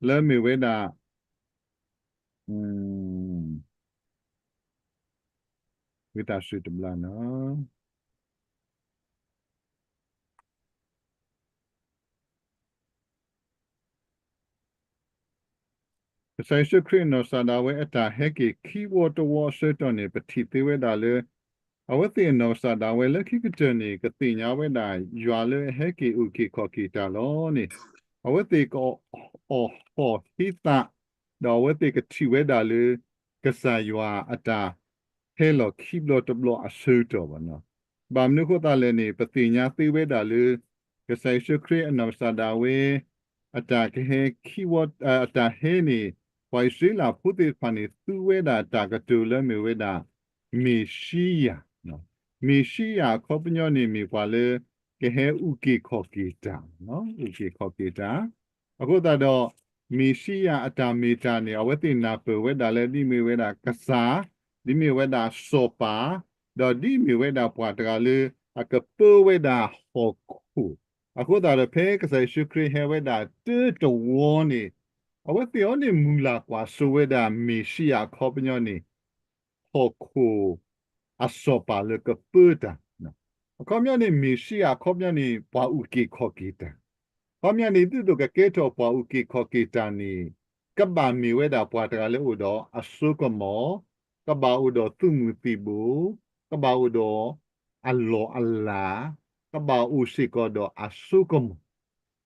လၢမ့ၢ်ဝဲဒၣ် ဝံသးစူၤတဘျီနီၤ ကစၢ်ယ့ၣ်ၡူးခရံာ်အနီၢ်ကစၢ်ဒၣ်ဝဲအတၢ်ဟဲက့ၤခံဝီတဝီအဆၢကတီၢ်န့ၣ် ပထံၣ်သ့ဝဲဒၣ်လၢ အဝဲသ့ၣ်အနီၢ်ကစၢ်ဒၣ်ဝဲလၢခံကတၢၢ်န့ၣ် ကသ့ၣ်ညါဝဲဒၣ်ယွၤလၢအဟဲက့ၤအုၣ်က့ၤခီၣ်က့ၤတၢ်လီၤန့ၣ်, အဝဲသ့ၣ်ကအီၣ်ဟီၣ်ဟ့သး, ဒီးအဝဲသ့ၣ်ကထံၣ်ဝဲဒၣ်လၢ ကစၢ်ယွၤအတၢ်ဟဲလီၤခံဘျီတဘျီအဆၢကတီၢ်ဘၣ်နီၤ. ဘၣ်မနုၤအဃိသတးလဲၣ်န့ၣ် ပသ့ၣ်ညါသ့ဝဲဒၣ်လၢ ကစၢ်ယ့ၣ်ၡူးခရံာ်အနီၢ်ကစၢ်ဒၣ်ဝဲ အတၢ်ကဟဲခံဝီ အတၢ်ဟဲန့ၣ် ပှၤအံၣ်စရ့လးဖိသ့ၣ်တဖၣ်န့ၣ် သူဝဲဒၣ်တၢ်ကတိၤလၢမ့ၢ်ဝဲဒၣ် မ့ၤၡံယၤ, မ့ၤၡံယၤအခီပညီန့ၣ်မ့ၢ်ပှၤလၢ ကဟဲအုၣ်က့ၤခီၣ်က့ၤတၢ်, အုၣ်က့ၤခီၣ်က့ၤတၢ် အဃိသတးဒီး မ့ၤၡံယၤအတၢ်မ့ၢ်တၢ်န့ၣ် အဝဲသ့ၣ်နၢ်ပၢၢ်ဝဲဒၣ်လၢဒ်မ့ၢ်ဝဲဒၣ်ကစၢ်, ဒ်မ့ၢ်ဝဲဒၣ်စီၤပၤ, ဒီးဒ်မ့ၢ်ဝဲဒၣ်ပှၤတဂၤလၢအကပၢဝဲဒၣ်ဟီၣ်ခိၣ်, အဃိသတးဒီးဖဲကစၢ်ယ့ၣ်ၡူးခရံာ်ဟဲဝဲဒၣ်တၢတဝီန့ၣ် အဝဲသ့ၣ်အံၤန့ၣ်မုၢ်လၢ်ကွၢ်စိဝဲဒၣ်မ့ၤၡံယၤအခီပညီန့ၣ် ဟီၣ်ခိၣ်အစီၤပၤလၢကပၢတၢ်, အခီပညီန့ၣ် မ့ၤၡံယၤအခီပညီန့ၣ် ပှၤအုၣ်က့ၤခီၣ်က့ၤတၢ်, အခီပညီန့ၣ် ဒ်သိးကကဲထီၣ်ပှၤအုၣ်က့ၤခီၣ်က့ၤတၢ်န့ၣ် ကဘၣ်မ့ၢ်ဝဲဒၣ်ပှၤတဂၤလၢအိၣ်ဒီးအစိကမီၤ, ကဘၣ်အိၣ်ဒီးသုးမုၢ်သံၣ်ဘိ, ကဘၣ်အိၣ်ဒီးအလီၢ်အလၤ, ကဘၣ်အိၣ်စ့ၢ်ကီးဒီးအစိကမီၤ.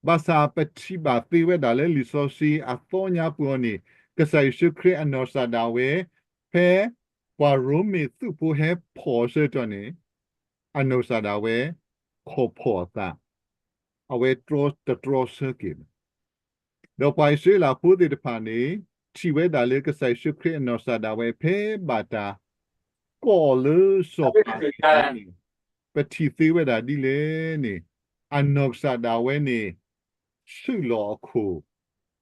ဘၣ်ဆၣ်ပထံၣ်ဘၣ်သ့ဝဲဒၣ်လၢလံာ်စီဆှံအသီညါပူၤအီၤန့ၣ်, ကစၢ်ယ့ၣ်ၡူးခရံာ်အနီၢ်ကစၢ်ဒၣ်ဝဲ ဖဲပှၤရိမ့ၤသုးဖိဟဲဖီၣ်အဆၢကတီၢ်န့ၣ်, အနီၢ်ကစၢ်ဒၣ်ဝဲ ခိးဖီၣ်အသး, အဝဲတြီတတြီဆၢက့ၤဘၣ်. ဒီးပှၤအံၣ်စရ့လးဖိသ့ၣ်တဖၣ်န့ၣ် ထံၣ်ဝဲဒၣ်လၢကစၢ်ယ့ၣ်ၡူးခရံာ်အနီၢ်ကစၢ်ဒၣ်ဝဲ ဖဲဘၣ်တၢ်ကိးအီၤလၢစီၤပၤန့ၣ်, ပထံၣ်သ့ဝဲဒၣ်ဒ်လဲၣ်န့ၣ်, အနီၢ်ကစၢ်ဒၣ်ဝဲန့ၣ် ဆူၣ်လီၤအခိၣ်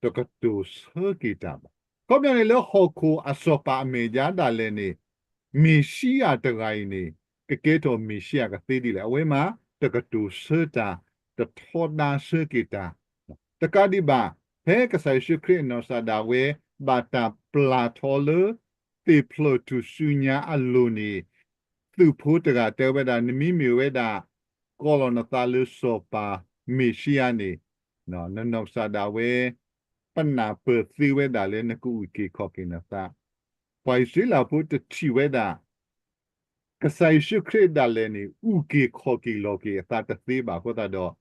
တကတိၤဆၢက့ၤတၢ်ဘၣ်. ခီပညီန့ၣ်လၢဟီၣ်ခိၣ်အစီၤပၤအမဲာ်ညါဒၣ်လဲာ်န့ၣ်, မ့ၤၡံယၤတဂၤအံၤန့ၣ် ကကဲထီၣ်မ့ၤၡံယၤကသ့ဒ်လဲၣ်. အဝဲမ့ၢ်တကတိၤဆၢတၢ်, တထီဒါဆၢက့ၤတၢ်, တကးဒံးဘၣ်, ဖဲကစၢ်ယ့ၣ်ၡူးခရံာ်အနီၢ်ကစၢ်ဒၣ်ဝဲ ဘၣ်တၢ်ပျၢ်ထီလၢ သ့ၣ်ဖျၢၣ်ထူၣ်စုညါအလိၤန့ၣ်, သုးဖိတဂၤတဲဝဲဒၣ် နမ့မ့ၢ်ဝဲဒၣ် ကိးလီၤနသးလၢစီၤပၤမ့ၤၡံယၤန့ၣ်, နနီၢ်ကစၢ်ဒၣ်ဝဲ ပနၢ်ပၢၢ်သ့ဝဲဒၣ်လၢနကအုၣ်က့ၤခီၣ်က့ၤနသး. ပှၤအံၣ်စရ့လးဖိတထံၣ်ဝဲဒၣ် ကစၢ်ယ့ၣ်ၡူးခရံာ်ဒၣ်လဲာ်န့ၣ် အုၣ်က့ၤခီၣ်က့ၤလီၤက့ၤအသးတသ့ဘၣ်အဃိသတးဒီး,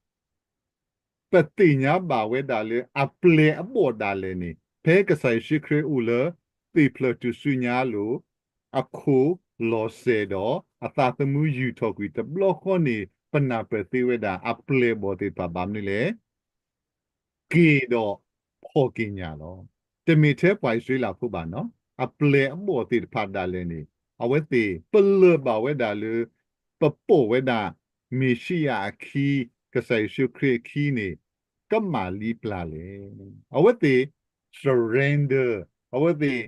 ပသ့ၣ်ညါဘၣ်ဝဲဒၣ်လၢအပျဲၢ်အဘီၣ်ဒၣ်လဲာ်န့ၣ် ဖဲကစၢ်ယ့ၣ်ၡူးခရံာ်အိၣ်လၢသ့ၣ်ဖျၢၣ်ထူၣ်စုညါအလိၤ, အခိၣ်လီၤစဲၤဒီး အသးသမူယူာ်ထီၣ်ကွံာ်တဘျီဃီန့ၣ် ပနၢ်ပၢၢ်သ့ဝဲဒၣ်အပျဲၢ်အဘီၣ်သ့ၣ်တဖၣ်ဘၣ်မနုၤလဲၣ် က့ၤဒီးဖီၣ်က့ၤညၣ်လီၤ. တမ့ၢ်ထဲပှၤအံၣ်စရ့လးဖိဘၣ်နီၤ, အပျဲၢ်အဘီၣ်သ့ၣ်တဖၣ်ဒၣ်လဲာ်န့ၣ် အဝဲသ့ၣ်ပလၢၢ်ဘၣ်ဝဲဒၣ်လၢ ပပိာ်ဝဲဒၣ်မ့ၤၡံယၤအခံ, ကစၢ်ယ့ၣ်ၡူးခရံာ်အခံန့ၣ် ကမၣ်လံပျၢ်လဲၣ်. အဝဲသ့ၣ် surrender, အဝဲသ့ၣ်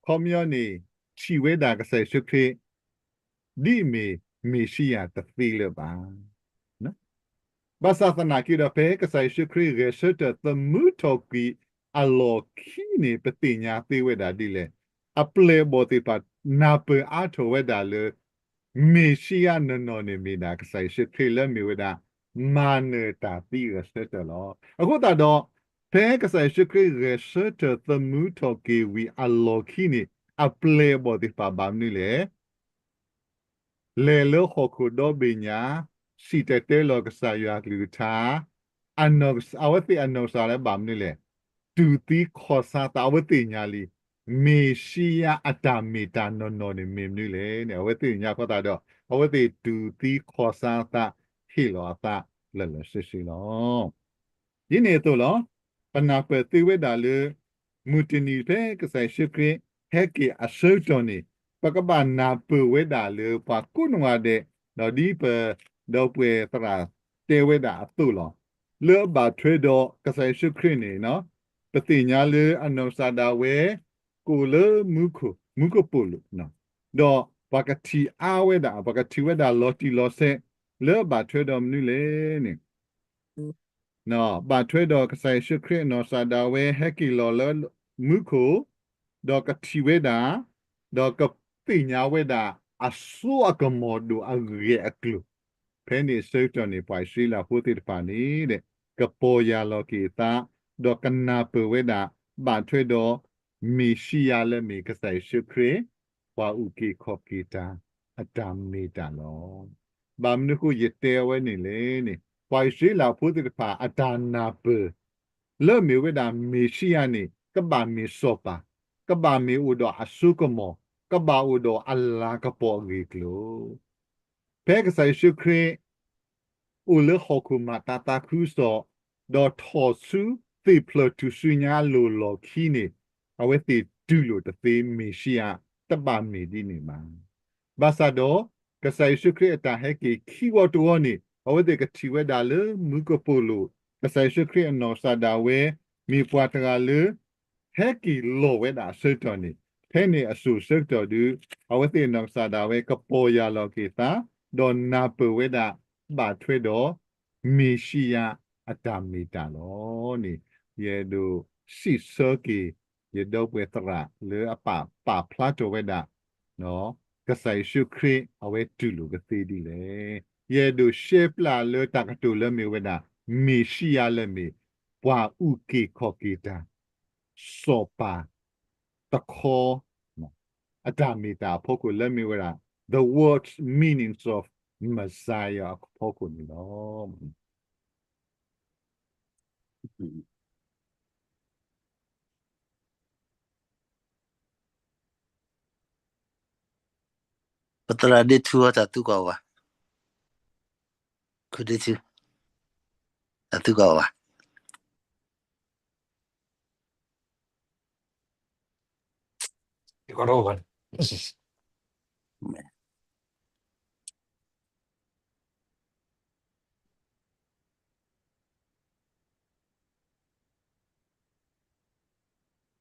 ခီပညီန့ၣ် ထံၣ်ဝဲဒၣ်ကစၢ်ယ့ၣ်ၡူးခရံာ် ဒ်အမ့ၢ်မ့ၤၡံယၤတသ့လၢၤဘၣ်. ဘၣ်ဆၣ်သနာ်က့ဒီး ဖဲကစၢ်ယ့ၣ်ၡူးခရံာ်ဂဲၤဆၢထၢၣ်သမူထီၣ်ကွံာ်အလီၢ်ခံန့ၣ် ပသ့ၣ်ညါသ့ဝဲဒၣ်ဒ်လဲၣ်. အပျဲၢ်အဘီၣ်သ့ၣ်တဖၣ်နၢ်ပၢၢ်အါထီၣ်ဝဲဒၣ်လၢ မ့ၤၡံယၤနီၢ်နီၢ်န့ၣ်မ့ၢ်ဒၣ်ကစၢ်ယ့ၣ်ၡူးခရံာ်လၢမ့ၢ်ဝဲဒၣ် မၤနၢၤတၢ်သံဂဲၤဆၢထၢၣ်လီၤ. အဃိသတးဒီး ဖဲကစၢ်ယ့ၣ်ၡူးခရံာ်ဂဲၤဆၢထၢၣ်သမူထီၣ်က့ၤဝံၤအလီၢ်ခံန့ၣ် အပျဲၢ်အဘီၣ်သ့ၣ်တဖၣ်ဘၣ်မနုၤလဲၣ် လဲၤလၢဟီၣ်ခိၣ်ဒီဘ့ၣ်ညါ, စံၣ်တဲၤတဲလီၤကစၢ်ယွၤအကလုၢ်ကထါ, အနီၢ်ကစၢ် အဝဲသ့ၣ်အနီၢ်ကစၢ်လၢဘၣ်မနုၤလဲၣ်, တူၢ်သံခီၣ်ဆါသး အဝဲသ့ၣ်ညါလံ, မ့ၤၡံယၤအတၢ်မ့ၢ်တၢ်နီၢ်နီၢ်န့ၣ်မ့ၢ်မနုၤလဲၣ်န့ၣ် အဝဲသ့ၣ်ညါအဃိသတးဒီး အဝဲသ့ၣ်တူၢ်သံခီၣ်ဆါသး ဟ့ၣ်လီၤအသးလၢာ်လၢာ်ဆ့ဆ့လီၤ. ဒ်န့ၣ်အသိးလီၤ. ပနၢ်ပၢၢ်သ့ဝဲဒၣ်လၢ မုၢ်တနံၤဖဲကစၢ်ယ့ၣ်ၡူးခရံာ်ဟဲက့ၤအဆၢကတီၢ်န့ၣ် ပကဘၣ်နၢ်ပၢၢ်ဝဲဒၣ်လၢပှၤကိးနီၢ်ဂၤဒဲး, ဒီးဒ်ပဒီပုၢ်ဝဲၢ်သရၣ်တဲဝဲဒၣ်အသိးလီၤ. လၢအဘၣ်ထွဲဒီးကစၢ်ယ့ၣ်ၡူးခရံာ်န့ၣ် ပသ့ၣ်ညါလၢအနီၢ်ကစၢ်ဒၣ်ဝဲ ကအိၣ်လၢမူခိၣ်, မူကပိာ်လိၤ, ဒီးပှၤကထံၣ်အါဝဲဒၣ်, ပှၤကထံၣ်ဝဲဒၣ်လီၤတံၢ်လီၤဆဲး လၢအဘၣ်ထွဲဒီးမနုၤလဲၣ်န့ၣ် ဘၣ်ထွဲဒီးကစၢ်ယ့ၣ်ၡူးခရံာ်အနီၢ်ကစၢ်ဒၣ်ဝဲဟဲက့ၤလီၤလၢမူခိၣ်, ဒီးကထံၣ်ဝဲဒၣ်, ဒီးကသ့ၣ်ညါဝဲဒၣ် အစိအကမီၤဒိၣ်အဂ့ၢ်အကျိၤ, ဖဲန့ၣ်အဆၢကတီၢ်န့ၣ် ပှၤအံၣ်စရ့လးဖိသ့ၣ်တဖၣ်န့ၣ် ကပီၢ်ယၢ်လီၤက့ၤအသး, ဒီးကနၢ်ပၢၢ်ဝဲဒၣ် ဘၣ်ထွဲဒီးမ့ၤၡံယၤလၢမ့ၢ်ကစၢ်ယ့ၣ်ၡူးခရံာ် ပှၤအုၣ်က့ၤခီၣ်က့ၤတၢ် အတၢ်မ့ၢ်တၢ်လီၤ. ဘၣ်မနုၤအဃိယတဲအဝဲန့ၣ်လဲၣ်န့ၣ် ပှၤအံၣ်စရ့လးဖိသ့ၣ်တဖၣ်အတၢ်နၢ်ပၢၢ် လၢမ့ၢ်ဝဲဒၣ်မ့ၤၡံယၤန့ၣ် ကဘၣ်မ့ၢ်စီၤပၤ, ကဘၣ်မ့ၢ်အိၣ်ဒီးအစိကမီၤ, ကဘၣ်အိၣ်ဒီးအလၤကပီၤအဂ့ၢ်အကျိၤ ဖဲကစၢ်ယ့ၣ်ၡူးခရံာ် အိၣ်လၢဟီၣ်ခိၣ်မၤတၤသးခုကစီၣ်, ဒီးထီၣ်ဆူသ့ၣ်ဖျၢၣ်ထူၣ်စုညါအလိၤလီၢ်ခံန့ၣ်, အဝဲသ့ၣ်တူၢ်လိာ်တသ့မ့ၤၡံယၤ တဘၣ်မ့ၢ်ဒ်န့ၣ်ဘၣ်. ဘၣ်ဆၣ်ဒီး ကစၢ်ယ့ၣ်ၡူးခရံာ်အတၢ်ဟဲက့ၤခံဝီတဝီန့ၣ် အဝဲသ့ၣ်ကထံၣ်ဝဲဒၣ်လၢမူကပိာ်လိၤ, ကစၢ်ယ့ၣ်ၡူးခရံာ်အနီၢ်ကစၢ်ဒၣ်ဝဲ မ့ၢ်ပှၤတဂၤလၢ ဟဲက့ၤလီၤဝဲဒၣ်အဆၢကတီၢ်န့ၣ်, ဖဲန့ၣ်အစိၤဆၢကတီၢ်ဒုး အဝဲသ့ၣ်အနီၢ်ကစၢ်ဒၣ်ဝဲကပီၢ်ယၢ်လီၤက့ၤသး, ဒီးနၢ်ပၢၢ်ဝဲဒၣ် ဘၣ်ထွဲဒီး မ့ၤၡံယၤအတၢ်မ့ၢ်တၢ်လီၤန့ၣ်, ယအဲၣ်ဒိးစံးဆၢက့ၤ ယဒီပုၢ်ဝဲၢ်သရၣ်လၢအပာ်ပာ်ဖျါထီၣ်ဝဲဒၣ် ကစၢ်ယ့ၣ်ၡူးခရံာ်အဝဲတူၢ်လိာ်ကသ့ဒ်လဲၣ်. ယအဲၣ်ဒိးရှဲပျၢ်လၢတၢ်ကတိၤလၢမ့ၢ်ဝဲဒၣ် မ့ၤၡံယၤလၢမ့ၢ် ပှၤအုၣ်က့ၤခီၣ်က့ၤတၢ် စီၤပၤတခီ အတၢ်မ့ၢ်တၢ်အဖီခိၣ်လၢမ့ၢ်ဝဲဒၣ် the word meanings of Messiah အဖီခိၣ်န့ၣ်လီၤ. ပသရၣ်ဒ့ထူအတၢ်သူကီၢ်ဝါ, ခိၣ်ဒ့ထူ, တၢ်သူကီၢ်ဝါ.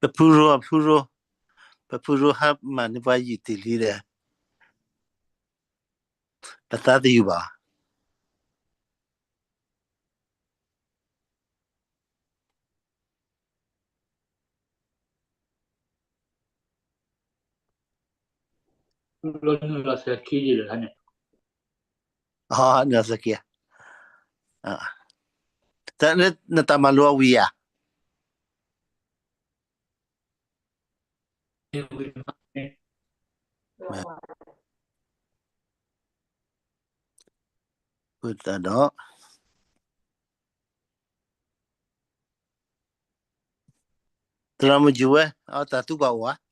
ပဖုရိ အဖုရိ, ပဖုရိဟါမၢ်န့ၢ်ပှၤယုၢ်တ့ၢ်လံဒီး ပသးသယုၢ်ဘၣ်. အီ နစကံ, နတၢ်မၤလိအဝံၤဧါ. ဒီး သရၣ်မုၣ်ကၠူဝဲ အတၢ်သူကီၢ်အိၣ်ဧါ.